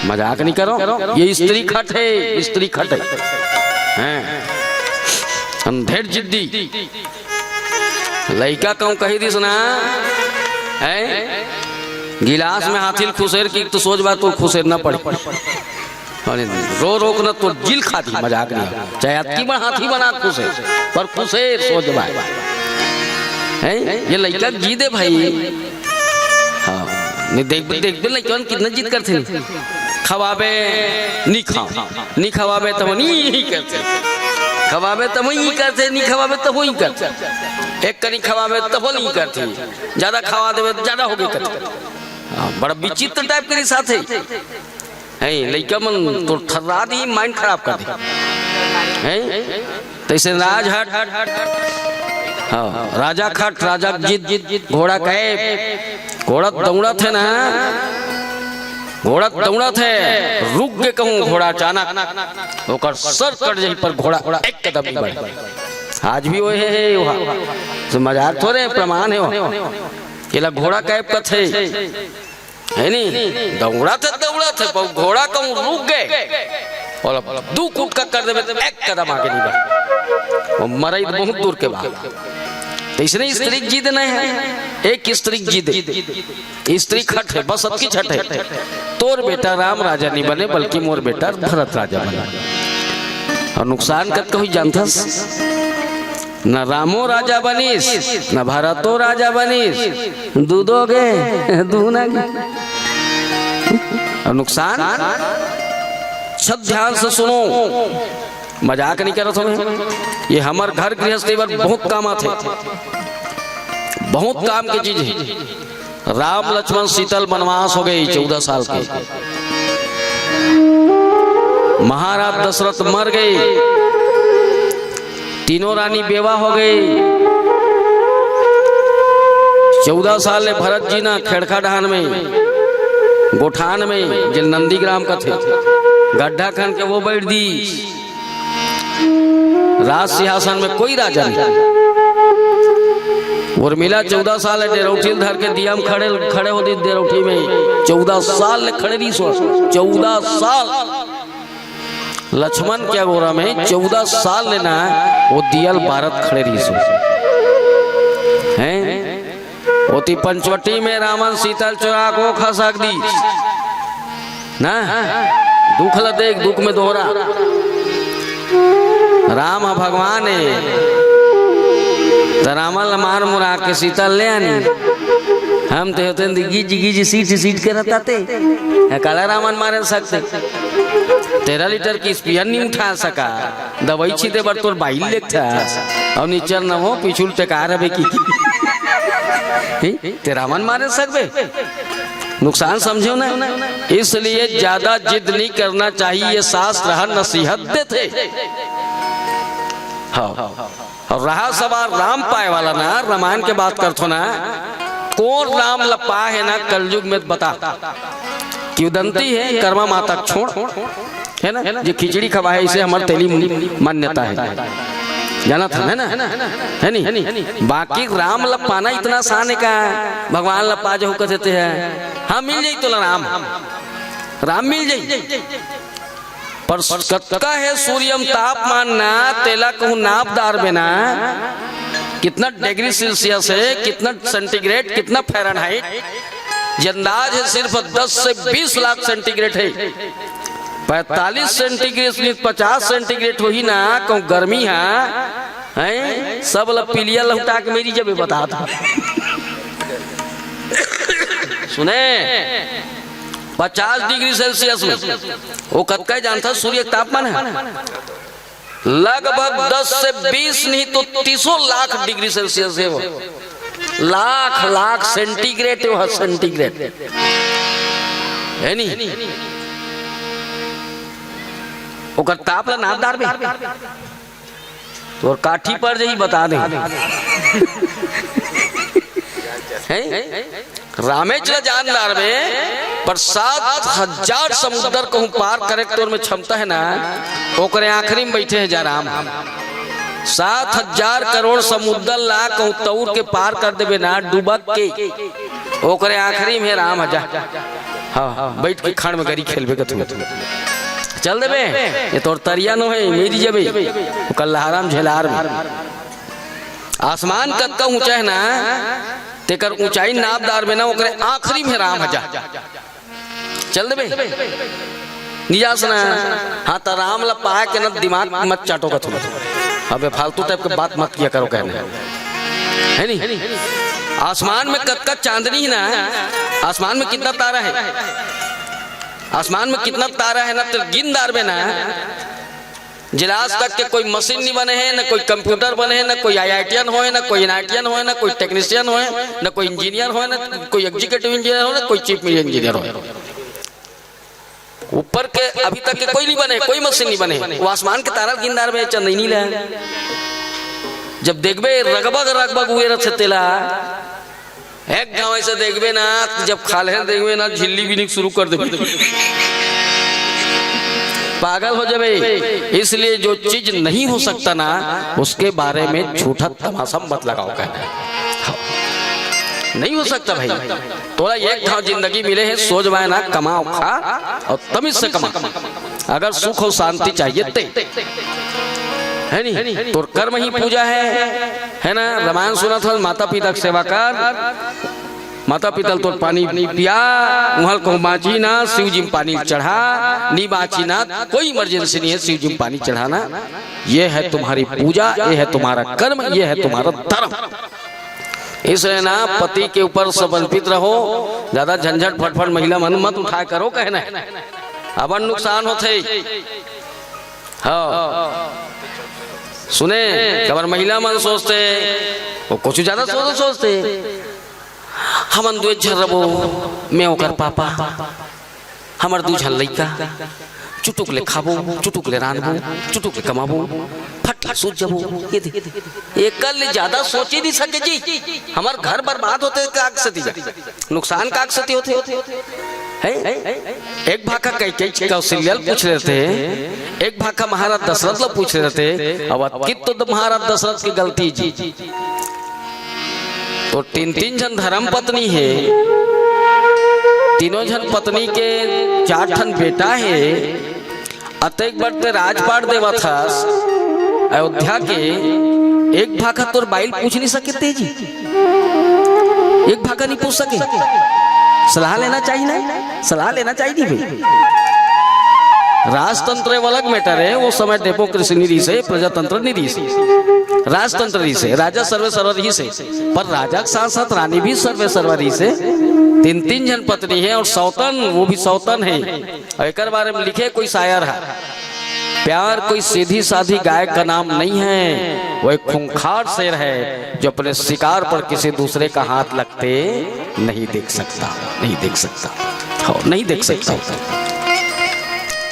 मजाक नहीं करो, ये स्त्री खट हे, स्त्री खट हे। हैं? अंधेर जिद्दी। लइका कहूँ कहि दिस ना, हैं? गिलास में हाथी ल खुसेर कि त सोच बात, तोर खुसेर ना पड़े। अरे रो रो के ना तोर जिल खा दिही, मजाक नहीं। चाहे अतकी बड़ हाथी बना खुसेर, पर खुसेर सोच बात। हैं? ये लइका के जिद हे भाई। हाँ, नहीं देखबे, देखबे लइका मन कितना जिद करथे। खवाबे, नहीं खाँव। नहीं खवाबे त वो नहीं करथे। खवाबे त वो नहीं करथे, नहीं खवाबे त वो नहीं करथे। एक कनी खवाबे त वो नहीं करथे। ज्यादा खवा देबे त ज्यादा होगे करथे। हाँ, बड़ा विचित्र type के साथे। हैं, लइका मन तो थर्रा दिही, mind खराब कर दिही। हैं? तइसे राजहठ, हाँ, राजा खट, राजा जिद, घोड़ा कैप, घोड़ा दौड़त हे ना, घोड़ा दौड़त हे, रुक गे कहूँ घोड़ा अचानक, ओकर सर कट जाही पर घोड़ा एक कदम नहीं बढ़े। आज भी ओहे हे, ओहा। तो मजाक थोरे, प्रमाण हे ओहा। एला घोड़ा कैप कथे, हे नी? दौड़त हे, दौड़त हे, पर घोड़ा कहूँ रुक गे, अउ अब दू कुटका कर देबे त एक कदम आगे नहीं बढ़े। वो मरई त बहुत दूर के बात। त इसने स्त्री के जिद नहीं है, एक स्त्री के जिद। स्त्री खट है, बस अतकी खट है। तोर बेटा राम राजा नहीं बने, बल्कि मोर बेटा भरत राजा बने। अउ नुकसान कतका होही जानथस? न रामो राजा बनिस, न भरतो राजा बनिस, दूदो गे, दूना गे। अउ नुकसान, सब ध्यान से सुनो, मजाक नहीं करत हँव मैं। ये हमर घर गृहस्थी बर बहुत काम आथे, बहुत काम के चीज है। राम लक्ष्मण सीता ल बनवास हो गे चौदह साल के। महाराज दशरथ मर गे, तीनों रानी बेवा हो गे। चौदह साल ले भरत जी ना खेड़खा डहान में, गोठान में, जेला नंदीग्राम कथे, गड्ढा खन के वो बइठ दिस। राज सिंहासन में कोई राजा नहीं। उर्मिला चौदह साल ले डेरौठी ल धर के दिया म खड़े, खड़े हो दिस डेरौठी में। चौदह साल ले खड़े रहिस वो, चौदह साल। लक्ष्मण के अगोरा में चौदह साल ले ना वो दिया ल बारत खड़े रहिस वो। हैं? ओती पंचवटी में रामन सीता ल चोरा के वो खसक दिस। ना? दुख ल देख, दुख में दोहरा। राम ह भगवान हे, त रामन ल मार मुरा के सीता ल ले आनी। हम ते होते गिज गिज सीट सीट के रहता ते। काला रामन मारे सकते। तेरह लीटर के स्पीयर नहीं उठा सका। दवाई छीते बर तोर बाई ल लेगथस। अउ निच्चर न हो, पीछू ल टेका रबे कि। हैं? ते रामन मारे सकबे? नुकसान समझेव ना, इसलिए ज्यादा जिद नहीं करना चाहिए, ये शास्त्र ह नसीहत देथे। हाँ, अउ रहा सवाल राम पाए वाला ना, रामायण के बात करथो ना, कोन राम ल पाए हे ना कलयुग में, बता। किंवदंती हे, कर्मा माता के छोड़, है ना, जे खिचड़ी खवाए, इसे हमर तेली मान्यता हे, जानथन, है ना, है नी? बाकी राम ल पाना इतना आसान हे का? भगवान ल पा जहू कथे ते हे, हाँ, मिल जाई तोला राम, राम मिल जाई। पर कतका हे सूर्य म तापमान ना, तेला कहूँ नाप डारबे ना, कितना डिग्री सेल्सियस हे, कितना सेंटीग्रेड, कितना फ़ारेनहाइट, ये अंदाज हे सिर्फ दस से बीस लाख सेंटीग्रेड हे। पैंतालीस सेंटीग्रेड नहीं, पचास सेंटीग्रेड होही ना, कहूँ गर्मी हा, हैं? सब ल पीलिया लहुटा के मेरी जबे बता दो। सुने, पचास डिग्री सेल्सियस में वो कतका जानता सूर्य के तापमान हे? लगभग दस से बीस नहीं तो तीसों लाख डिग्री सेल्सियस हे वो। लाख, लाख सेंटीग्रेड हे वो, सेंटीग्रेड। हे नी? ओकर ताप ला नाप डारबे। तोर काठी पर जही बता दे। हैं? रामेच ल जान डारबे, पर सात हजार समुद्र कहूँ पार करे के तोर में क्षमता हे ना, ओकरे आखिरी में बइठे हे जा राम। सात हजार करोड़ समुद्र ला कहूँ तौर के पार कर देबे ना, डूबक के, ओकरे आखिरी में हे राम ह जा। हाँ, हाँ, बइठ के खंड में गरी खेलबे कथू। चल देबे, ये तोर तरिया नो हे, मेरी जबे, ओकर लहरा म झेलार में। आसमान कतका ऊंचा हे ना, तेकर ऊंचाई नाप डारबे ना, ओकरे आखिरी में राम ह जा। चल देबे। निजास ना। हाँ, त राम ला पाए के ना दिमाग मत चाटो कथू। अबे फालतू टाइप के बात मत किया करो कहने। हे नी? आसमान में कतका चांदनी हे ना, आसमान में कितना तारा हे, आसमान में कितना तारा हे ना, त गिन डारबे ना। जेला आज तक के कोई मशीन नहीं बने हे, न कोई कंप्यूटर बने हे, न कोई आईआईटीएन होए, न कोई एनआईटीएन होए, न कोई टेक्नीशियन होए, न कोई इंजीनियर होए, न कोई एग्जीक्यूटिव इंजीनियर होए, न कोई चीफ इंजीनियर होए। ऊपर के अभी तक के कोई नहीं बने, कोई मशीन नहीं बने। वो आसमान के तारा ल गिन डारबे, चंदैनी ला। जब देखबे रगबग रगबग उड़े रथे तेला, एक घांव अइसे देखबे ना, जब खाल्हे देखबे ना, झिल्ली बीने के शुरू कर देबे। पागल हो जाबे। इसलिए जो चीज नहीं हो सकता ना, उसके बारे में झूठा तमाशा मत लगाओ कहना। नहीं हो सकता भाई। तोला एक घांव जिंदगी मिले हे, सोच बाय ना, कमाओ, खा अउ तमीज से कमा। अगर सुख और शांति चाहिए ते, है नी, तोर कर्म ही पूजा है, है ना? रामायण सुनत हस, माता पिता के सेवा कर, माता पिता ल तोर पानी पिया, उहाँ ल कहूँ बाँची ना, शिव जी में पानी चढ़ा, नी बाँची ना, कोई इमरजेंसी नहीं है, शिव जी में पानी चढ़ाना, ये है तुम्हारी पूजा, ये है तुम्हारा कर्म, ये है तुम्हारा धर्म। इसलिए ना, पति के ऊपर समर्पित रहो, ज्यादा झंझट फटफट महिला मन मत उठाए करो, कहना है, अबर नुकसान होथे। हाँ, सुने, कबर महिला मन सोचथे, वो कुछ ज्यादा सोच सोचथे, हमन दुए झन रबो, मैं ओकर पापा, हमर दू झन लइका, चुटुक ले खाबो, चुटुक ले रांधबो, चुटुक ले कमाबो, फट ले सूत जाबो। ये दे, एकर ले ज्यादा सोच ही नहीं सके जी। हमर घर बर्बाद होथे काग सती जा, नुकसान काग सती होथे, है? एक भाखा कैकेयी कौशल्या ल पूछ रहे थे, एक भाखा महाराज दशरथ ल पूछ रहे थे। अब अतकित तो महाराज दशरथ के गलती जी, तो तीन तीन झन धर्म पत्नी हे, तीनों झन पत्नी के चार ठन बेटा हे, अतेक बड़ ते राजपाट देवत हस अयोध्या के, एक भाखा तोर बाई ल पूछ नहीं सके ते जी, एक भाखा नहीं पूछ सके। सलाह लेना चाहिए ना, सलाह लेना चाहिए नहीं भाई। राजतंत्र वो अलग मैटर है, वो समय डेमोक्रेसी नहीं रहिसे, प्रजातंत्र नहीं रहिसे, राजतंत्र रहिसे, राजा सर्वे सर्वा रहिसे, पर राजा के साथ साथ रानी भी सर्वे सर्वा रहिसे। तीन तीन झन पत्नी है और सौतन, वो भी सौतन है। और एकर बारे में लिखे कोई शायर है, प्यार कोई सीधी साधी गाय का नाम नहीं है, वो एक खूंखार शेर है जो अपने शिकार पर किसी दूसरे का हाथ लगते नहीं देख सकता, नहीं देख सकता, हाँ, नहीं देख सकता।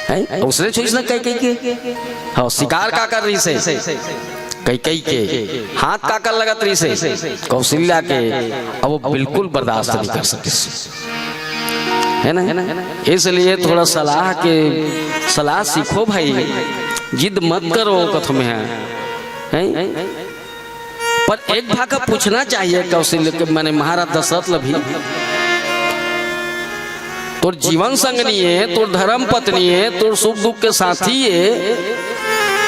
है? उसने छुईस ना कैकेयी के, हाँ, शिकार काकर रहिसे, कैकेयी के हाथ काकर लगत रहिसे, कौशल्या के, अब वो बिल्कुल बर्दाश्त नहीं कर सकिस। है ना? इसलिए थोड़ा सलाह के, सलाह सीखो भाई, जिद मत करो कथम है, हैं? पर एक भाखा पूछना चाहिए कौशल्या के, माने महाराज दशरथ ल भी, तोर जीवन संगनी है, तोर धर्म पत्नी है, तोर सुख दुख के साथी है,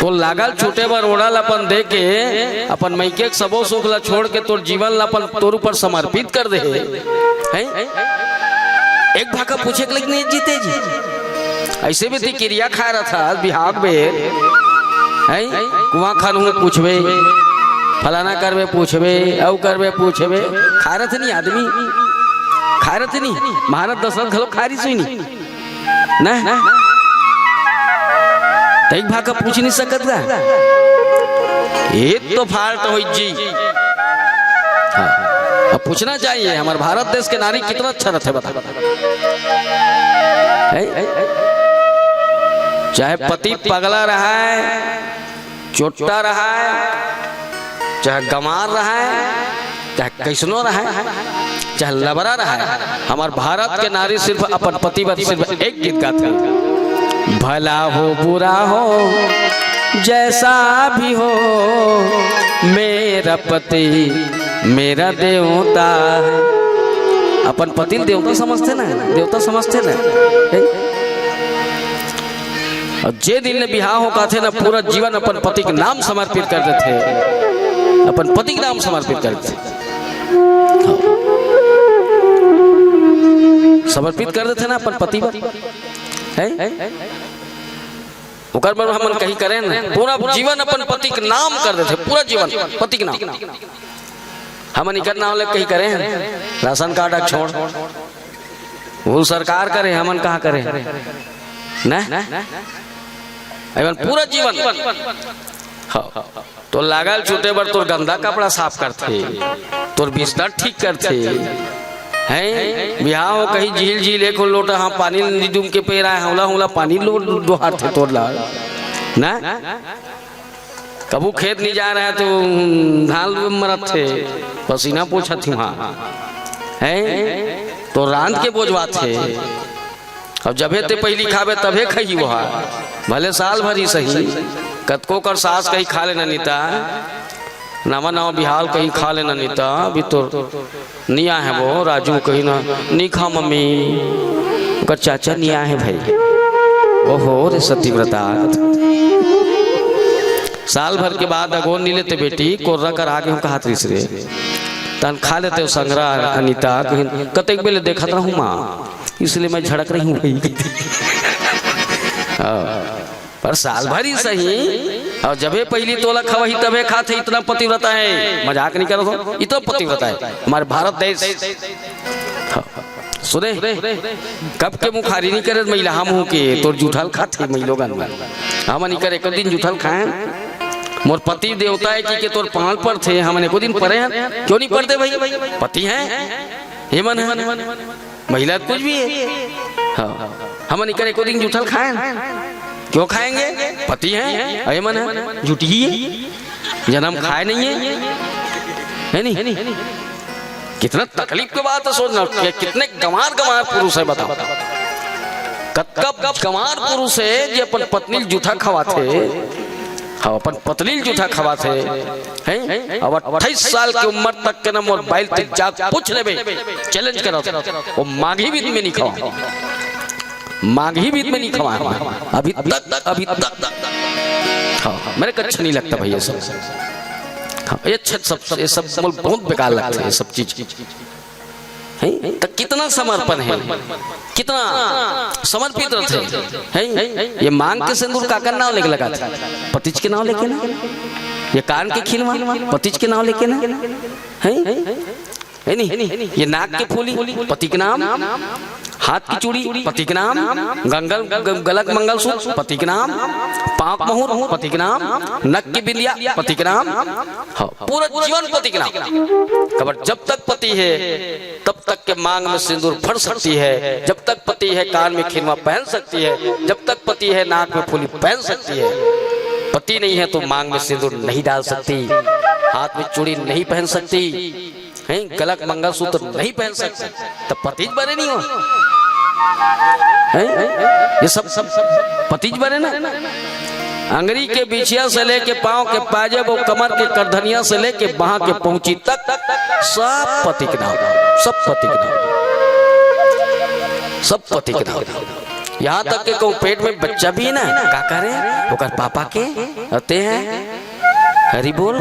तोर लागा ल छूटे बर ओढ़ा ल अपन दे के, अपन मइके के सबो सुख ल छोड़ के तोर जीवन ल अपन तोर ऊपर समर्पित कर दे हे, हैं? एक भाखा पूछे के लइक नहीं जीते जी। ऐसे भी ती किरिया खाए रथस बिहाव बेर, हैं? कुआं खानहूँ पूछबे, फलाना करबे पूछबे, अउ करबे पूछबे, खाए रथे नहीं आदमी, खाए रथे नहीं, महाराज दशरथ घलो खाए रहिस नहीं। ना? त एक भाखा पूछ नहीं सकत का? ये तो फाल्ट होई जी। हाँ। अब पूछना चाहिए, हमारे भारत देश के नारी कितना अच्छा रथे, बता। हैं? चाहे पति पगला रहे, चोट्टा रहे, चाहे गंवार रहे, चाहे कइसनो रहे, चाहे लबरा रहे, हमार भारत के नारी सिर्फ अपन पति बर सिर्फ एक गीत गाथे, भला हो बुरा हो जैसा भी हो, मेरा पति मेरा देवता है। अपन पति ल देवता समझथे ना, देवता समझथे ना। हे? अउ जे दिन ले बिहाव हो काथे ना, पूरा जीवन अपन पति के नाम समर्पित कर देथे, अपन पति के नाम समर्पित कर देथे, समर्पित कर देथे ना अपन पति बर, हैं? ओकर बर हमन कहीं करेन, पूरा जीवन अपन पति के नाम कर देथे, पूरा जीवन पति के नाम। हमन इकर नाम ले कहीं करेन, राशन कार्ड छोड़, वो सरकार करे, हमन कहाँ करे? ना? एमन पूरा जीवन, हाँ, तोर लागा ल छूटे बर तोर गंदा कपड़ा साफ करथे, तोर बिस्तर ठीक करथे, हैं? बिहाव हो कहीं झील झील एक लोटा, हाँ, पानी ल डूम के पेर आए, हौला हौला पानी ल डोहारथे तोर ला, ना? कभू खेत नहीं जा रहा है तो धान मरत थे, पसीना पोछत थे वहाँ, हैं? तो रांध के बोझवाथे। अब जभे ते पहिली खाबे तभे खही वहा, भले साल भर ही सही। कतको कर सास कही खा लेना नीता, नवा नवा बिहाव ल कही खा लेना नीता, अभी तो नी आए हे वो राजू कही ना, नी खा मम्मी, ओकर चाचा नी आए हे भाई। ओहो रे सतीव्रता, साल भर के बाद अगोर नी लेते बेटी, कोर्रा करा के हूँ कहत रहिस रे। तहन खा लेते हो संगरा अनिता, कहिन कतेक बेले देखत रहूँ माँ, इसलिए मैं झड़क रही हूँ भाई। हाँ, पर साल भर ही सही, अउ जबे पहिली तोला खवाही तबे खाथे, इतना पतिव्रता है, मजाक नहीं कर रहा हूँ, इतना पतिव्रता है हमारे भारत देश। हाँ। सुने, कब के मुखारी नहीं करे महिला, हम हूँ के तोर जूठल खाथे मई लोगन में। हमन इकर एको दिन जूठल खाए? मोर पति देवता है कि के तोर पाँव पड़थे, हमन एको दिन परे हैं? क्यों नहीं पड़ते भाई? पति हैं, ये मन है, महिला कुछ भी है। हाँ, हमन इकर एको दिन जूठल खाए? क्यों खाएंगे? पति हैं, ये मन है, जूठी है, जन्म खाए नहीं है, है नहीं? कितना तकलीफ के बात है सोचना कि कितने गंवार गंवार पुरुष है, बताओ। कतका गंवार पुरुष है जे अपन पत्नी ल जूठा खवाथे, हाँ, अपन पत्नी ल जूठा खवाथे, हैं? अब अट्ठाईस साल के उम्र तक के ना मोर बाइल ते जाके पूछ लेबे, चैलेंज करो, वो माघी बीज में नहीं खवा, माघी बीज में नहीं खवा, अभी तक, अभी तक। हाँ, मेरे को अच्छा नहीं लगता भैया सब। हाँ, ये अच्छा सब, ये सब मोला बहुत बेकार लगता है, ये सब चीज। हैं? तो कितना समर्पण है, कितना समर्पित रहते हैं। ये मांग के सिंदूर काकर नाव लेके लगाथे? पतिज के नाव लेके ना। ये कान के खिलवा पतिज के नाव लेके ना, हैं? है नहीं? ये नाक के फूली पति के नाम, हाथ की चूड़ी पति के नाम, गंगल ग-, गलक मंगलसूत्र पति के नाम, पाँव के महुर पति के नाम, नक की बिंदिया पति के नाम। हाँ, पूरा जीवन पति के नाम। काबर जब तक पति है तब तक के मांग में सिंदूर भर सकती है, जब तक पति है कान में खिनवा पहन सकती है, जब तक पति है नाक में फूली पहन सकती है। पति नहीं है तो मांग में सिंदूर नहीं डाल सकती, हाथ में चूड़ी नहीं पहन सकती, हैं, गलक मंगलसूत्र नहीं पहन सकते, तो पतिज बने नहीं हो, हैं? ये सब, सब पतिज बने ना। अंगरी के बिछिया से लेके पाँव के पाजेब, कमर के करधनिया से लेके बाह के पहुंची तक, सब पति के नाम, सब पति के नाम, सब पति के नाम। यहाँ तक के कहूँ पेट में बच्चा भी है ना, का करे, ओकर पापा के होते हैं। हरि बोल।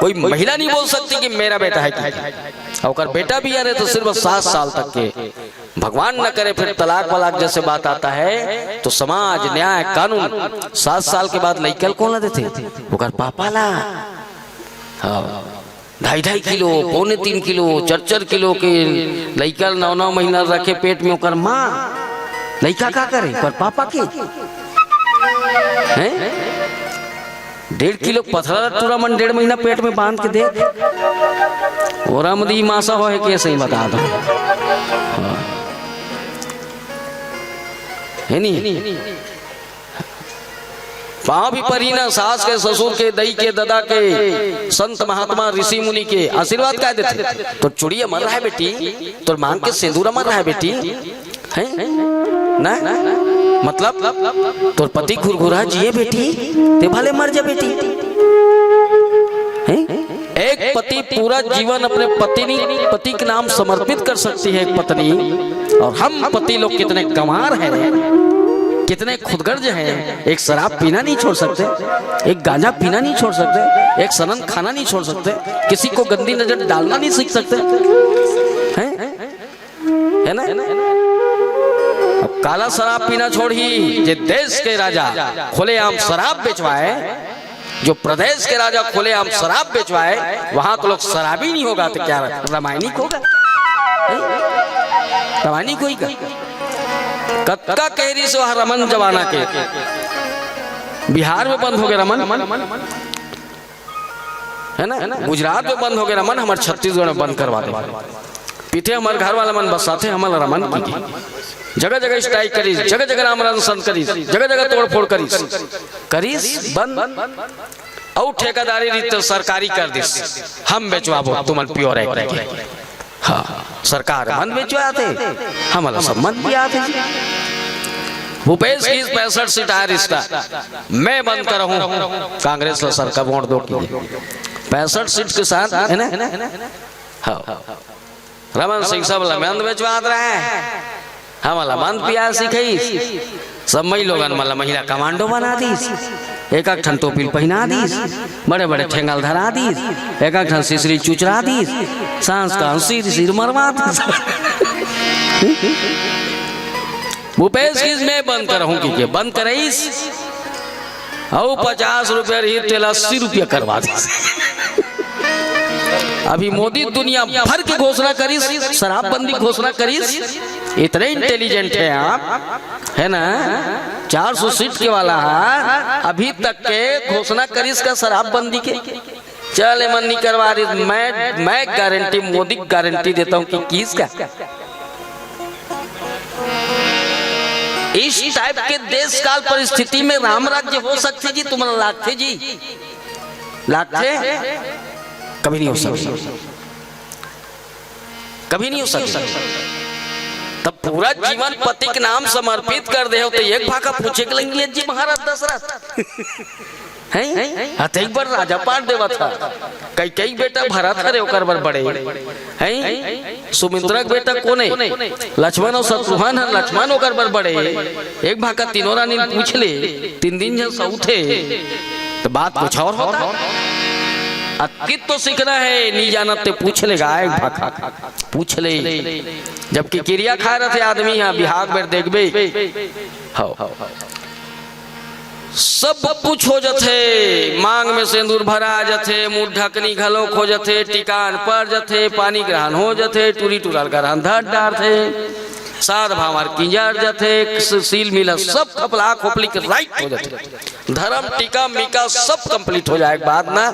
कोई महिला नहीं बोल सकती कि मेरा बेटा है कि, और ओकर बेटा भी आ रहे तो सिर्फ सात साल तक के। भगवान न करे फिर तलाक वलाक जैसे बात आता है तो समाज, न्याय, कानून, सात साल के बाद लइका ल कौन ला देथे? ओकर पापा ला। हाँ, ढाई ढाई किलो, पौने तीन किलो, चार चार किलो के लइका ल नौ नौ महीना रखे पेट में ओकर माँ, लइका का करे? ओकर पापा के। हैं? डेढ़ किलो पथरा टूरा मन डेढ़ महीना पेट में बांध के दे। ओरा मदी मासा होए के सही बता दो। हाँ। है नी? पाँव भी परी ना, सास के, ससुर के, दई के, ददा के, संत महात्मा, ऋषि मुनि के आशीर्वाद काय देथे? तोर चूड़ी अमर रहे बेटी, तोर मांग के सिंदूर अमर रहे बेटी, हैं? ना? मतलब, तोर पति घुरघुरा जिए बेटी, ते भले मर जा बेटी, हैं? एक पति पूरा जीवन अपने पत्नी, पति के नाम समर्पित कर सकती है एक पत्नी, और हम पति लोग कितने गंवार हैं, कितने खुदगर्ज हैं। एक शराब पीना नहीं छोड़ सकते, एक गांजा पीना नहीं छोड़ सकते, एक सनन खाना नहीं छोड़ सकते, किसी को गंदी नजर डालना नहीं सीख सकते, हैं? है ना? अब काला शराब पीना छोड़ही, जे देश के राजा खुलेआम शराब बेचवाए, जो प्रदेश के राजा खुलेआम शराब बेचवाए, वहां तो लोग शराबी नहीं होगा तो क्या रामायणी होगा? हैं? रामायणी कोई का? कतका कह रही सो रमन जमाना के, बिहार में बंद हो गए रमन, है ना? गुजरात में बंद हो गए रमन, हमारे छत्तीसगढ़ में बंद करवा दे। पीते हमारे घर वाला मन बसाते, हमन रमन की जगह जगह स्ट्राइक करिस, जगह जगह राम रंसन करिस, जगह जगह तोड़फोड़ करिस, करिस बंद। अउ ठेकेदारी रीत सरकारी कर दिस, हम बेचवाबो तुमन प्योर है करके। हाँ, सरकार मन बेचवाथे, हमला सब मन पियाथे। भूपेश की पैंसठ सीट आ रिश्ता, मैं बंद करहूं कांग्रेस ला सरकार वोट दो की। पैंसठ सीट के साथ, है ना? हाँ। रमन सिंह सब ला मंद बेचवात रहे। हमन ला मंद पियास सिखाइस, सब मई लोगन मन ला महिला कमांडो बना दिस, एक एक ठन टोपी ल पहिना दिस, बड़े बड़े ठेंगा ल धरा दिस, एक एक ठन सिसरी चुचरा दिस, सांस का सिर सिर मरवा दिस। भूपेश किस में बंद करहूं कि के बंद करइस, अउ पचास रुपया रही तेला अस्सी रुपया करवा दिस। अभी मोदी दुनिया भर के घोषणा करिस, शराबबंदी घोषणा करिस, इतने इंटेलिजेंट है आप, है ना? चार सौ सीट के वाला है, अभी तक के घोषणा करिस का शराबबंदी के? चल, एमन नहीं करवा रही, मैं, मैं गारंटी, मोदी गारंटी देता हूं कि किस का। इस टाइप के देश काल परिस्थिति में राम राज्य हो सकथे जी? तुमन लागथे जी? लागथे? कभी नहीं हो सकता, कभी नहीं हो सकता। तब पूरा जीवन पति के नाम समर्पित कर दे हो, तो एक भाखा पूछे के लगिस जी महाराज दशरथ। हैं? अतेक बड़ राजा पाट देवत ह। कैकेयी बेटा भरत हरे ओकर बर बड़े। हैं? सुमित्रा के बेटा कोन हे? लक्ष्मण अउ शत्रुघ्न हर, लक्ष्मण ओकर बर बड़े। एक भाखा तीनों रानी ल पूछ ले, तीन दिन झन सउथे, त बात कुछ और होता। अतकित तो सीखना है, नहीं जानत ते पूछ ले गा, एक भाखा पूछ ले। जबकि किरिया खाय रथे आदमी ह, बिहाव बेर देखबे। हव। सब कुछ हो जथे, मांग में सेंदूर भरा जथे, मुंह ढकनी घलोक हो जथे, टिकान पर जथे, पानी ग्रहण हो जथे, टूरी टूरा ल ग्रहण धर डारथे, साध भांवर किंजर जथे, स-, सील मिला सब खपला खोपली के राइट हो जथे। धर्म टीका मीका सब कंप्लीट हो जाए के बाद ना,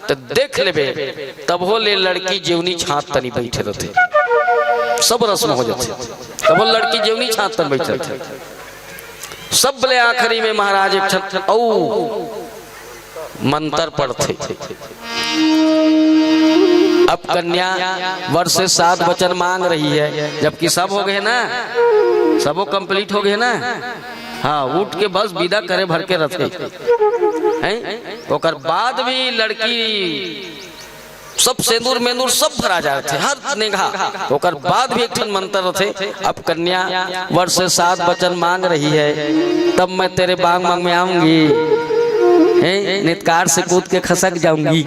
तो देख लेबे, तब हो ले लड़की जेवनी छात तनी बैठे रथे, सब रस्म हो जथे, तब हो लड़की जेवनी छात तन बैठे रथे। सब ले आखिरी में महाराज एक ठन अउ मंतर पढ़थे। अब कन्या वर से सात वचन मांग रही है, जबकि सब हो गए ना, सबो कंप्लीट हो गए ना। हाँ, उठ के बस विदा करे भर के रथे। हैं? ओकर बाद भी लड़की सब सेंदूर मेंदूर सब भरा जाथे, हर नेघा। ओकर बाद भी एक ठन मंतर रथे, "अब कन्या वर से सात वचन मांग रही है, तब मैं तेरे बाग में आऊंगी, हैं, नितकार से कूद के खसक जाऊंगी।"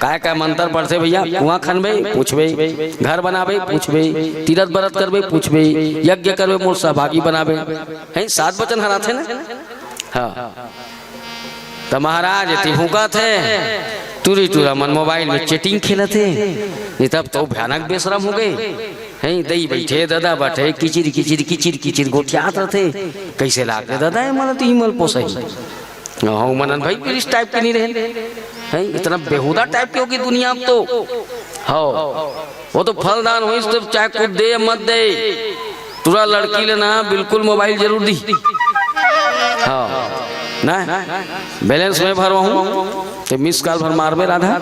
काय काय मंतर पढ़थे भैया, कुआं खनबे, पूछबे, घर बनाबे, पूछबे, तीरथ बरत करबे, पूछबे, यज्ञ करबे, मोर सहभागी बनाबे, हैं, सात वचन हराथे ना। हाँ। त महाराज एती भूंकत हे, टूरी टूरा मन मोबाइल में चैटिंग खेलत हे। ये तब तो भयानक बेशरम हो गए। हैं, दई बैठे, ददा बैठे, किचिर किचिर, किचिर किचिर गोठियात रथे। कैसे लागथे ददा, ये मन तो इमल पोसई। हाँ, मनन भाई, फिर इस टाइप के नहीं रहे। हैं, इतना बेहुदा टाइप की होगी दुनिया अब तो। हाँ। वो तो फलदान होइस तो चाहे कुछ दे या मत दे, टूरा लड़की ले ना बिल्कुल मोबाइल जरूर दी। हाँ, ना बैलेंस में भरवाहूँ तो मिस कॉल भर मारबे राधा।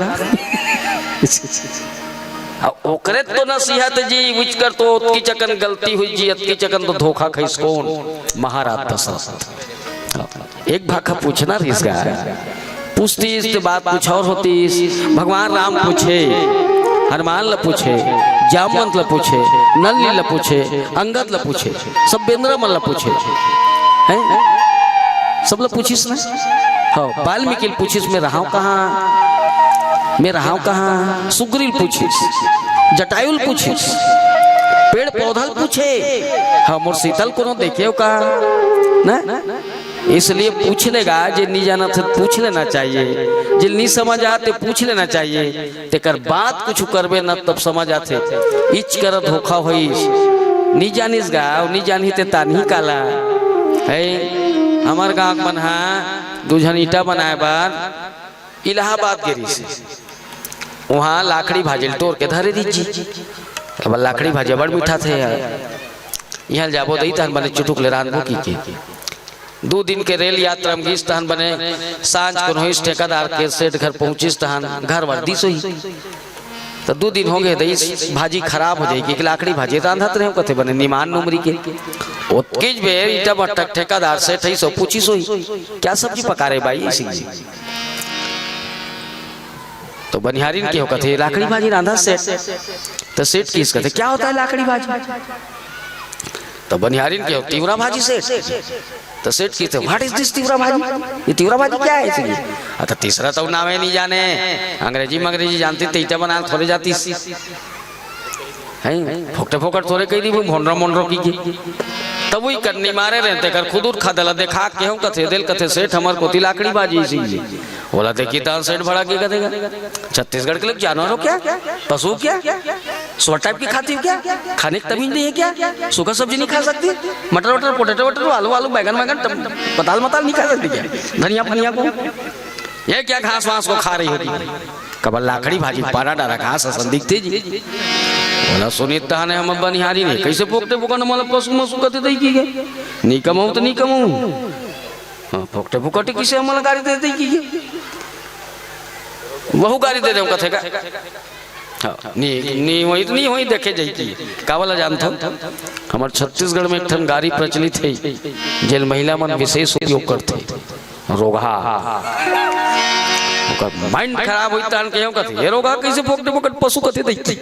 आ ओकरे तो नसीहत जी, उचकर तो ओतकी चकन गलती हुई जी, अतकी चकन तो धोखा खइस कोन? महाराज दशरथ। एक भाखा पूछना रहिस गा, पूछतीस तो बात कुछ और होतीस। भगवान राम पूछे, हनुमान ला पूछे, जामवंत ला पूछे, नल ला पूछे, अंगद ला पूछे, सब बेंदरा मन ला पूछे, हैं? सब ला पूछिस ना। हाँ, वाल्मीकि ल पूछिस, "मैं रहाव कहाँ, मैं रहाव कहाँ?" सुग्रीव ल पूछिस, जटायु ल पूछिस, पेड़ पौधा ल पूछे, "हाँ, मोर सीता ल कोनो देखे हो का?" ना? इसलिए पूछ लेगा, जे नहीं जानत हे पूछ लेना चाहिए, जे नहीं समझ आत हे पूछ लेना चाहिए। तेकर बाद कुछ करबे न तब समझ आथे। इच कर धोखा होइस, नहीं जानिस गा, नहीं जानी ते तानही काला। है, हमर गांव मन हा दू झन ईटा बनाए बर इलाहाबाद गे रहिस। वहाँ लाखड़ी भाजी ल टोर के धरे रहिस जी। अब लाखड़ी भाजी बड़ मीठा थे यार। यहाँ जाबो दई तहन बने चुटुक ले रांधबो की के। दू दिन के रेल यात्रा में गिस तहन बने सांझ कोनो इस ठेकेदार के सेठ घर पहुंचिस तहन घर वर दिस होही। त दू दिन हो गए दई भाजी खराब हो जाएगी, एक लाखड़ी भाजी रांधत रहे कथे बने निमान नमरी के। ओतकीच बेर ईटा भट्ठा के ठेकेदार सेठ ही सो पूछिस होही, "क्या सब्जी पका रहे भाई सिंह जी?" त बनिहारिन के हो कथे, "लाकड़ी भाजी रांधा सेठ।" त सेठ किस कथे, "क्या होता है लाकड़ी भाजी?" त बनिहारिन के हो, "तिवरा भाजी सेठ।" त सेठ किस कथे, "What is this तिवरा भाजी? ये तिवरा भाजी क्या है?" इसीलिए, "अ, त तीसरा तो नावे नहीं जाने, अंग्रेजी मंग्रेजी जानती त इटा बना थोड़े जाती।" हैं, फोकटे फोकट थोड़े कही दी, वो भोंडरो मोंडरो की के। तब वही करनी मारे रहते कर खुदुर खा दला देखा के हूँ कथे दिल कथे, "सेठ हमर कोती लाकड़ी भाजी इसीलिए।" बोला, "देखी तान सेठ भड़ा के कथेगा, छत्तीसगढ़ के लोग जानवर हो क्या? पशु हो क्या? सुअर टाइप की खाती हो क्या? खाने की तमीज नहीं है क्या? सूखा सब्जी नहीं खा सकती? मटर वटर, पोटैटो वटर, आलू आलू, बैगन वैगन, टम-, पताल मताल नहीं खा सकती क्या? धनिया फनिया को? ये क्या घास वास को खा रही होगी?" कबल लाकड़ी भाजी पारा डारा घास असन दिखते जी। बोला, "सुनित तहाने हम बनिहारी नहीं, कैसे पोकटे पोकट मोला पशु मसु कथे दई की गे? नी कमाऊं तो नी कमाऊं।" हाँ, फोकटे फोकटे किसे हमला गारी दे दे की? वहू गारी दे दे कथे का? हाँ, नी, नी होई तो नी होई, देखे जाई की। का वाला जानत हो? हमर छत्तीसगढ़ में एक ठन गारी प्रचलित है, जेल महिला मन विशेष उपयोग करथे। रोगहा। ओकर माइंड खराब होई तान के कथे, "ये रोगहा कैसे फोकटे फोकट पशु कथे दई की?"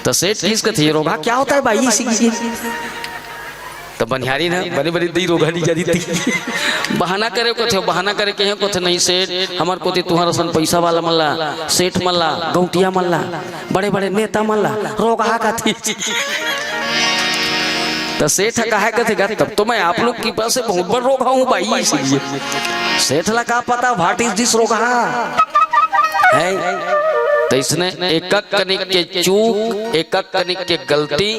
त सेठ किस कथे, "ये रोगहा क्या होता है भाई?" इसी की त बनिहारी ना बने बने दई रोगहा नहीं जानी थी। बहाना करे कथे, बहाना करे के कथे, "नहीं सेठ, हमर कोती तुहर असन पैसा वाला मन ला, सेठ मन ला, गौटिया मन ला, बड़े बड़े नेता मन ला रोगहा कथे।" त सेठ ह काहे कथे गा, "तब तो मैं आप लोग की कृपा से बहुत बड़ रोगहा हूँ भाई, इसीलिए।" सेठ ला का पता, "What is this रोगहा?" है। त इसने एकक कनिक के चूक, एकक कनिक के गलती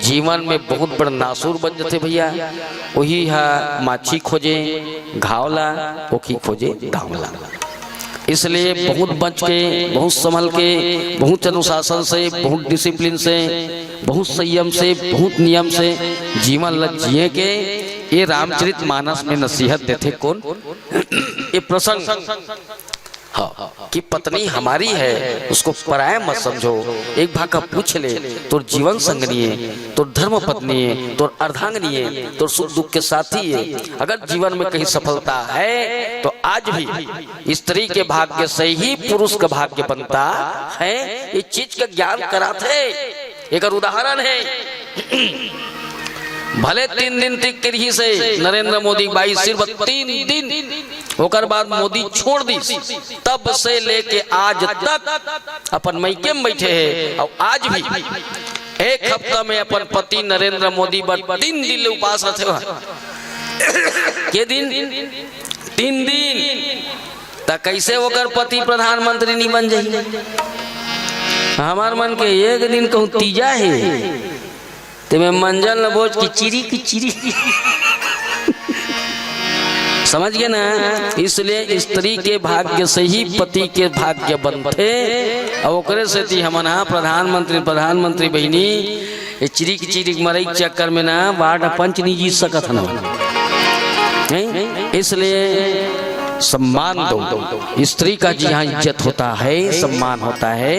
जीवन में बहुत बड़ नासूर बन जथे भैया। वही हा माछी खोजे घाव ला, ओखी खोजे दाव ला। इसलिए बहुत बच के, बहुत संभल के, बहुत अनुशासन से, बहुत डिसिप्लिन से, बहुत संयम से, बहुत नियम से जीवन ल जिए के ये रामचरित मानस में नसीहत देथे। कौन ये प्रसंग? हाँ, कि पत्नी हमारी है, उसको पराया मत समझो। एक भाग का पूछ ले, तोर जीवन संगनी है, तोर धर्म पत्नी है, तोर अर्धांगनी है, तोर सुख दुख के साथी है। अगर जीवन में कहीं सफलता है तो आज भी स्त्री के भाग्य से ही पुरुष का भाग्य बनता है। ये चीज का ज्ञान कराथे। एकर उदाहरण है, भले तीन दिन तक के रहिस हे नरेंद्र मोदी बाईस सिर्फ तीन दिन, ओकर बाद मोदी छोड़ दिस, तब से लेके आज तक अपन मइके में बइठे हे। अउ आज भी एक हफ्ता में अपन पति नरेंद्र मोदी बर तीन दिन ले उपास रथे। के दिन? तीन दिन। त कइसे ओकर पति प्रधानमंत्री नी बन जाही? हमर मन के एक दिन कहूँ तीजा हे, तेमे मंजन ल बोझ के चिरी की चिरी। समझ गए ना? इसलिए स्त्री के भाग्य से ही पति के भाग्य बनथे। अउ ओकरे सेती हमन हा प्रधानमंत्री, प्रधानमंत्री बहिनी, ये चिरिक चिरिक मरई के चक्कर में ना वार्ड पंच नहीं जीत सकत हन। नहीं? इसलिए सम्मान दो। स्त्री का जहाँ इज्जत होता है, सम्मान होता है,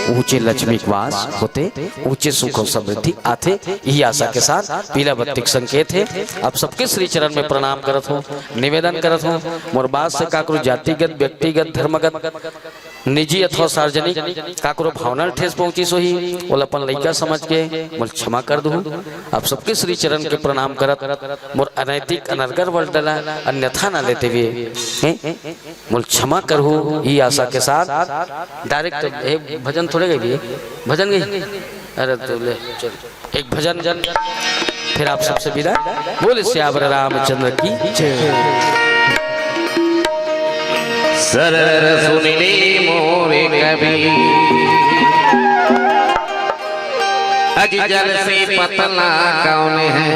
ऊंचे लक्ष्मी के वास होथे, ऊंचे सुख और समृद्धि आथे। यही आशा के साथ पीला बत्ती के संकेत हे। आप सबके श्री चरण में प्रणाम करत हों, निवेदन करत हों, मोर बात से काकरो जातिगत, व्यक्तिगत, धर्मगत निजी अथवा सार्वजनिक काकरो भावना ल ठेस पहुंचिस होही, ओला अपन लइका समझ के मोल क्षमा कर दुहू। आप सबके श्री चरण के प्रणाम करत मोर अनैतिक अनर्गल वर्ण ला अन्यथा ना लेते हुए, हैं, मोल क्षमा करहू, ई आशा के साथ। डायरेक्ट, ए, भजन थोड़े गई, भजन गई। अरे तो ले, चल। एक भजन, फिर आप सबसे विदा। बोले सियावर रामचंद्र की जय। सरर सुन ले मोरे कवि, अज जल से पतला कौन है,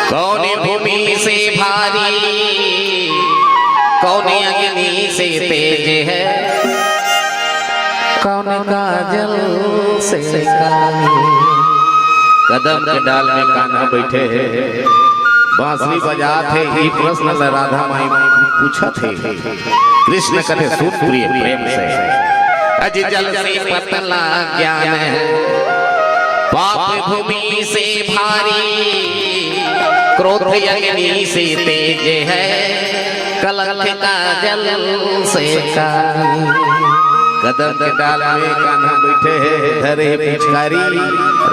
कौन भूमि से भारी, कौन अग्नि से तेज है, कौन काजल से काली। कदम के डाल में कान्हा बैठे हे, बांसुरी बजात हे, ई प्रश्न ल राधा माई पूछत हे। कृष्ण कथे सुन प्रिय प्रेम से, अज जल से पतला ज्ञान है, पाप भूमि से भारी, क्रोध अग्नि से तेज है, ललका जल से काली। कदम के डाल में कान्हा बइठे हे, धरे हे पिचकारी,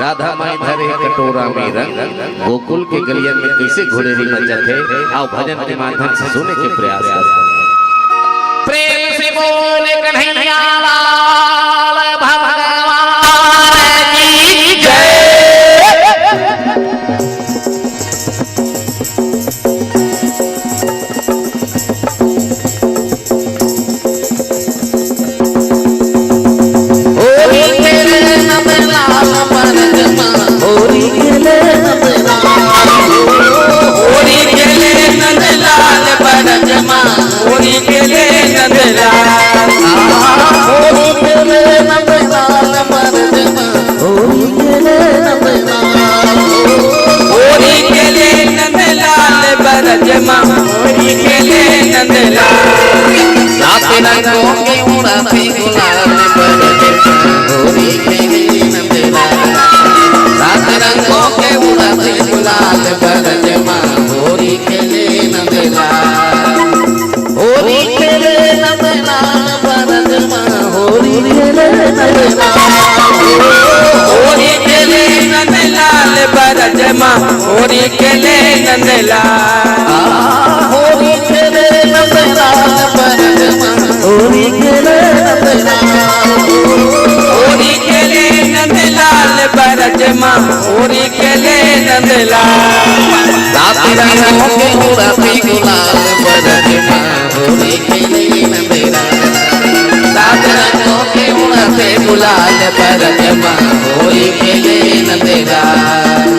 राधा माई धरे हे कटोरा में रंग। गोकुल के गलियन में कइसे घुरेरी मचत हे, अउ भजन के माध्यम से सुने के प्रयास करत हे। प्रेम से बोल कन्हैया लाल भगवान की जय। होरी खेले नंदलाल बरज मा, होरी खेले नंदलाल। होरी खेले नंदलाल बरज मा, होरी खेले नंदलाल। होरी खेले नंदलाल बरज मा, होरी खेले नंदलाल। होरी खेले नंदलाल बरज मा, होरी खेले नंदलाल। सात रंगों के उड़ाते गुलाल बरज मा, होरी खेले नंदलाल। सात रंगों के उड़ाते गुलाल बरज मा, होरी खेले नंदलाल। होरी खेले नंदलाल बरज मा, होरी खेले नंदलाल। होरी खेले नंदलाल बरज मा, होरी खेले नंदलाल। होरी खेले नंदलाल बरज मा, होरी खेले नंदलाल। होरी खेले नंदलाल बरज मा, होरी खेले नंदलाल। सात रंगों के उड़ाते गुलाल बरज मा, होरी खेले नंदलाल। सात रंगों के उड़ाते गुलाल बरज मा, होरी खेले नंदलाल।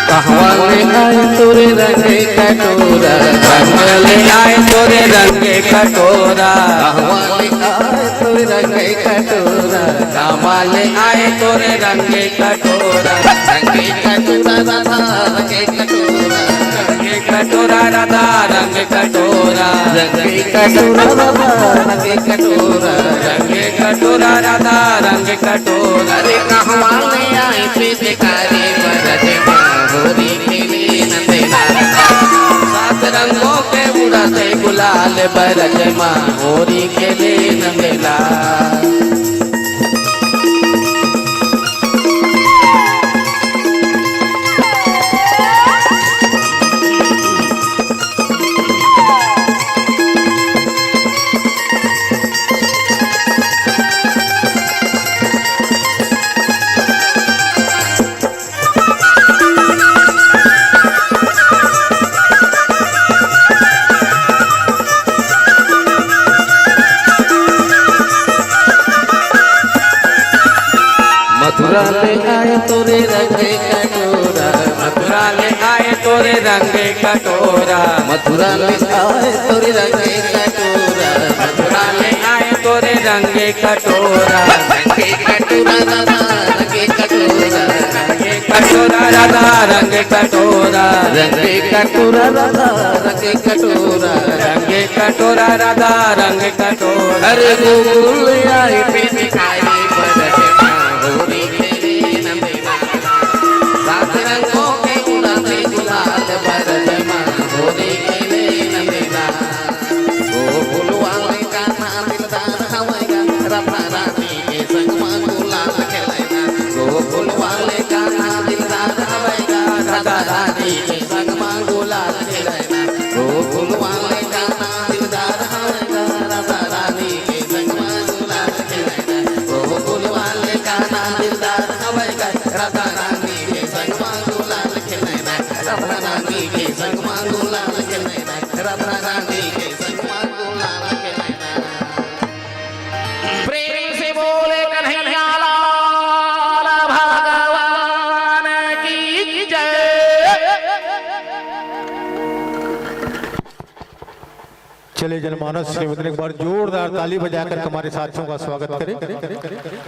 कहवाँ ले आए तोरे रंग के कटोरा। कहवाँ ले आए तोरे रंग के कटोरा। कहवाँ ले आए तोरे रंग के कटोरा। कहवाँ ले आए तोरे रंग के कटोरा। रंग के कटोरा राधा रंग के कटोरा। रंग के कटोरा राधा रंग कटोरा। रंग के कटोरा राधा रंग कटोरा। रंग कटोरा राधा रंग कटोरा। अरे कहवाँ ले आए पिचकारी बरज मा, होरी खेले नंदलाल। सात रंगों के उड़ाते गुलाल बरज मा, होरी खेले नंदलाल। मथुरा ले आए तोरे रंग के कटोरा। मथुरा ले आए तोरे रंग के कटोरा। मथुरा ले आए तोरे रंग के कटोरा। मथुरा ले आए तोरे रंग के कटोरा। रंग के कटोरा राधा रंग के कटोरा। रंग के कटोरा राधा रंग कटोरा। रंग के कटोरा राधा रंग कटोरा। रंग के कटोरा राधा रंग कटोरा। अरे गोकुल आए पिचकारी बरज मा, होरी खेले नंदलाल। सात रंगों के उड़ाते गुलाल बरज मा, होरी खेले नंदलाल। गोकुल वाले कान्हा दिलदार हवय गा, राधा रानी के संग मा गुलाल खेलय ना। गोकुल वाले कान्हा दिलदार हवय गा, राधा रानी के संग मा गुलाल खेलय ना। गोकुल वाले कान्हा दिलदार हवय गा, राधा रानी के संग मा गुलाल खेलय ना। गोकुल वाले कान्हा दिलदार हवय गा, राधा रानी के संग मा गुलाल खेलय ना। राधा रानी के संग मा गुलाल खेलय ना। राधा रानी के संग मा गुलाल खेलय ना। प्रेम से बोले कन्हैया लाल भगवान की जय। चलिए जनमानस के मित्र, एक बार जोरदार ताली बजाकर हमारे साथियों का स्वागत करें।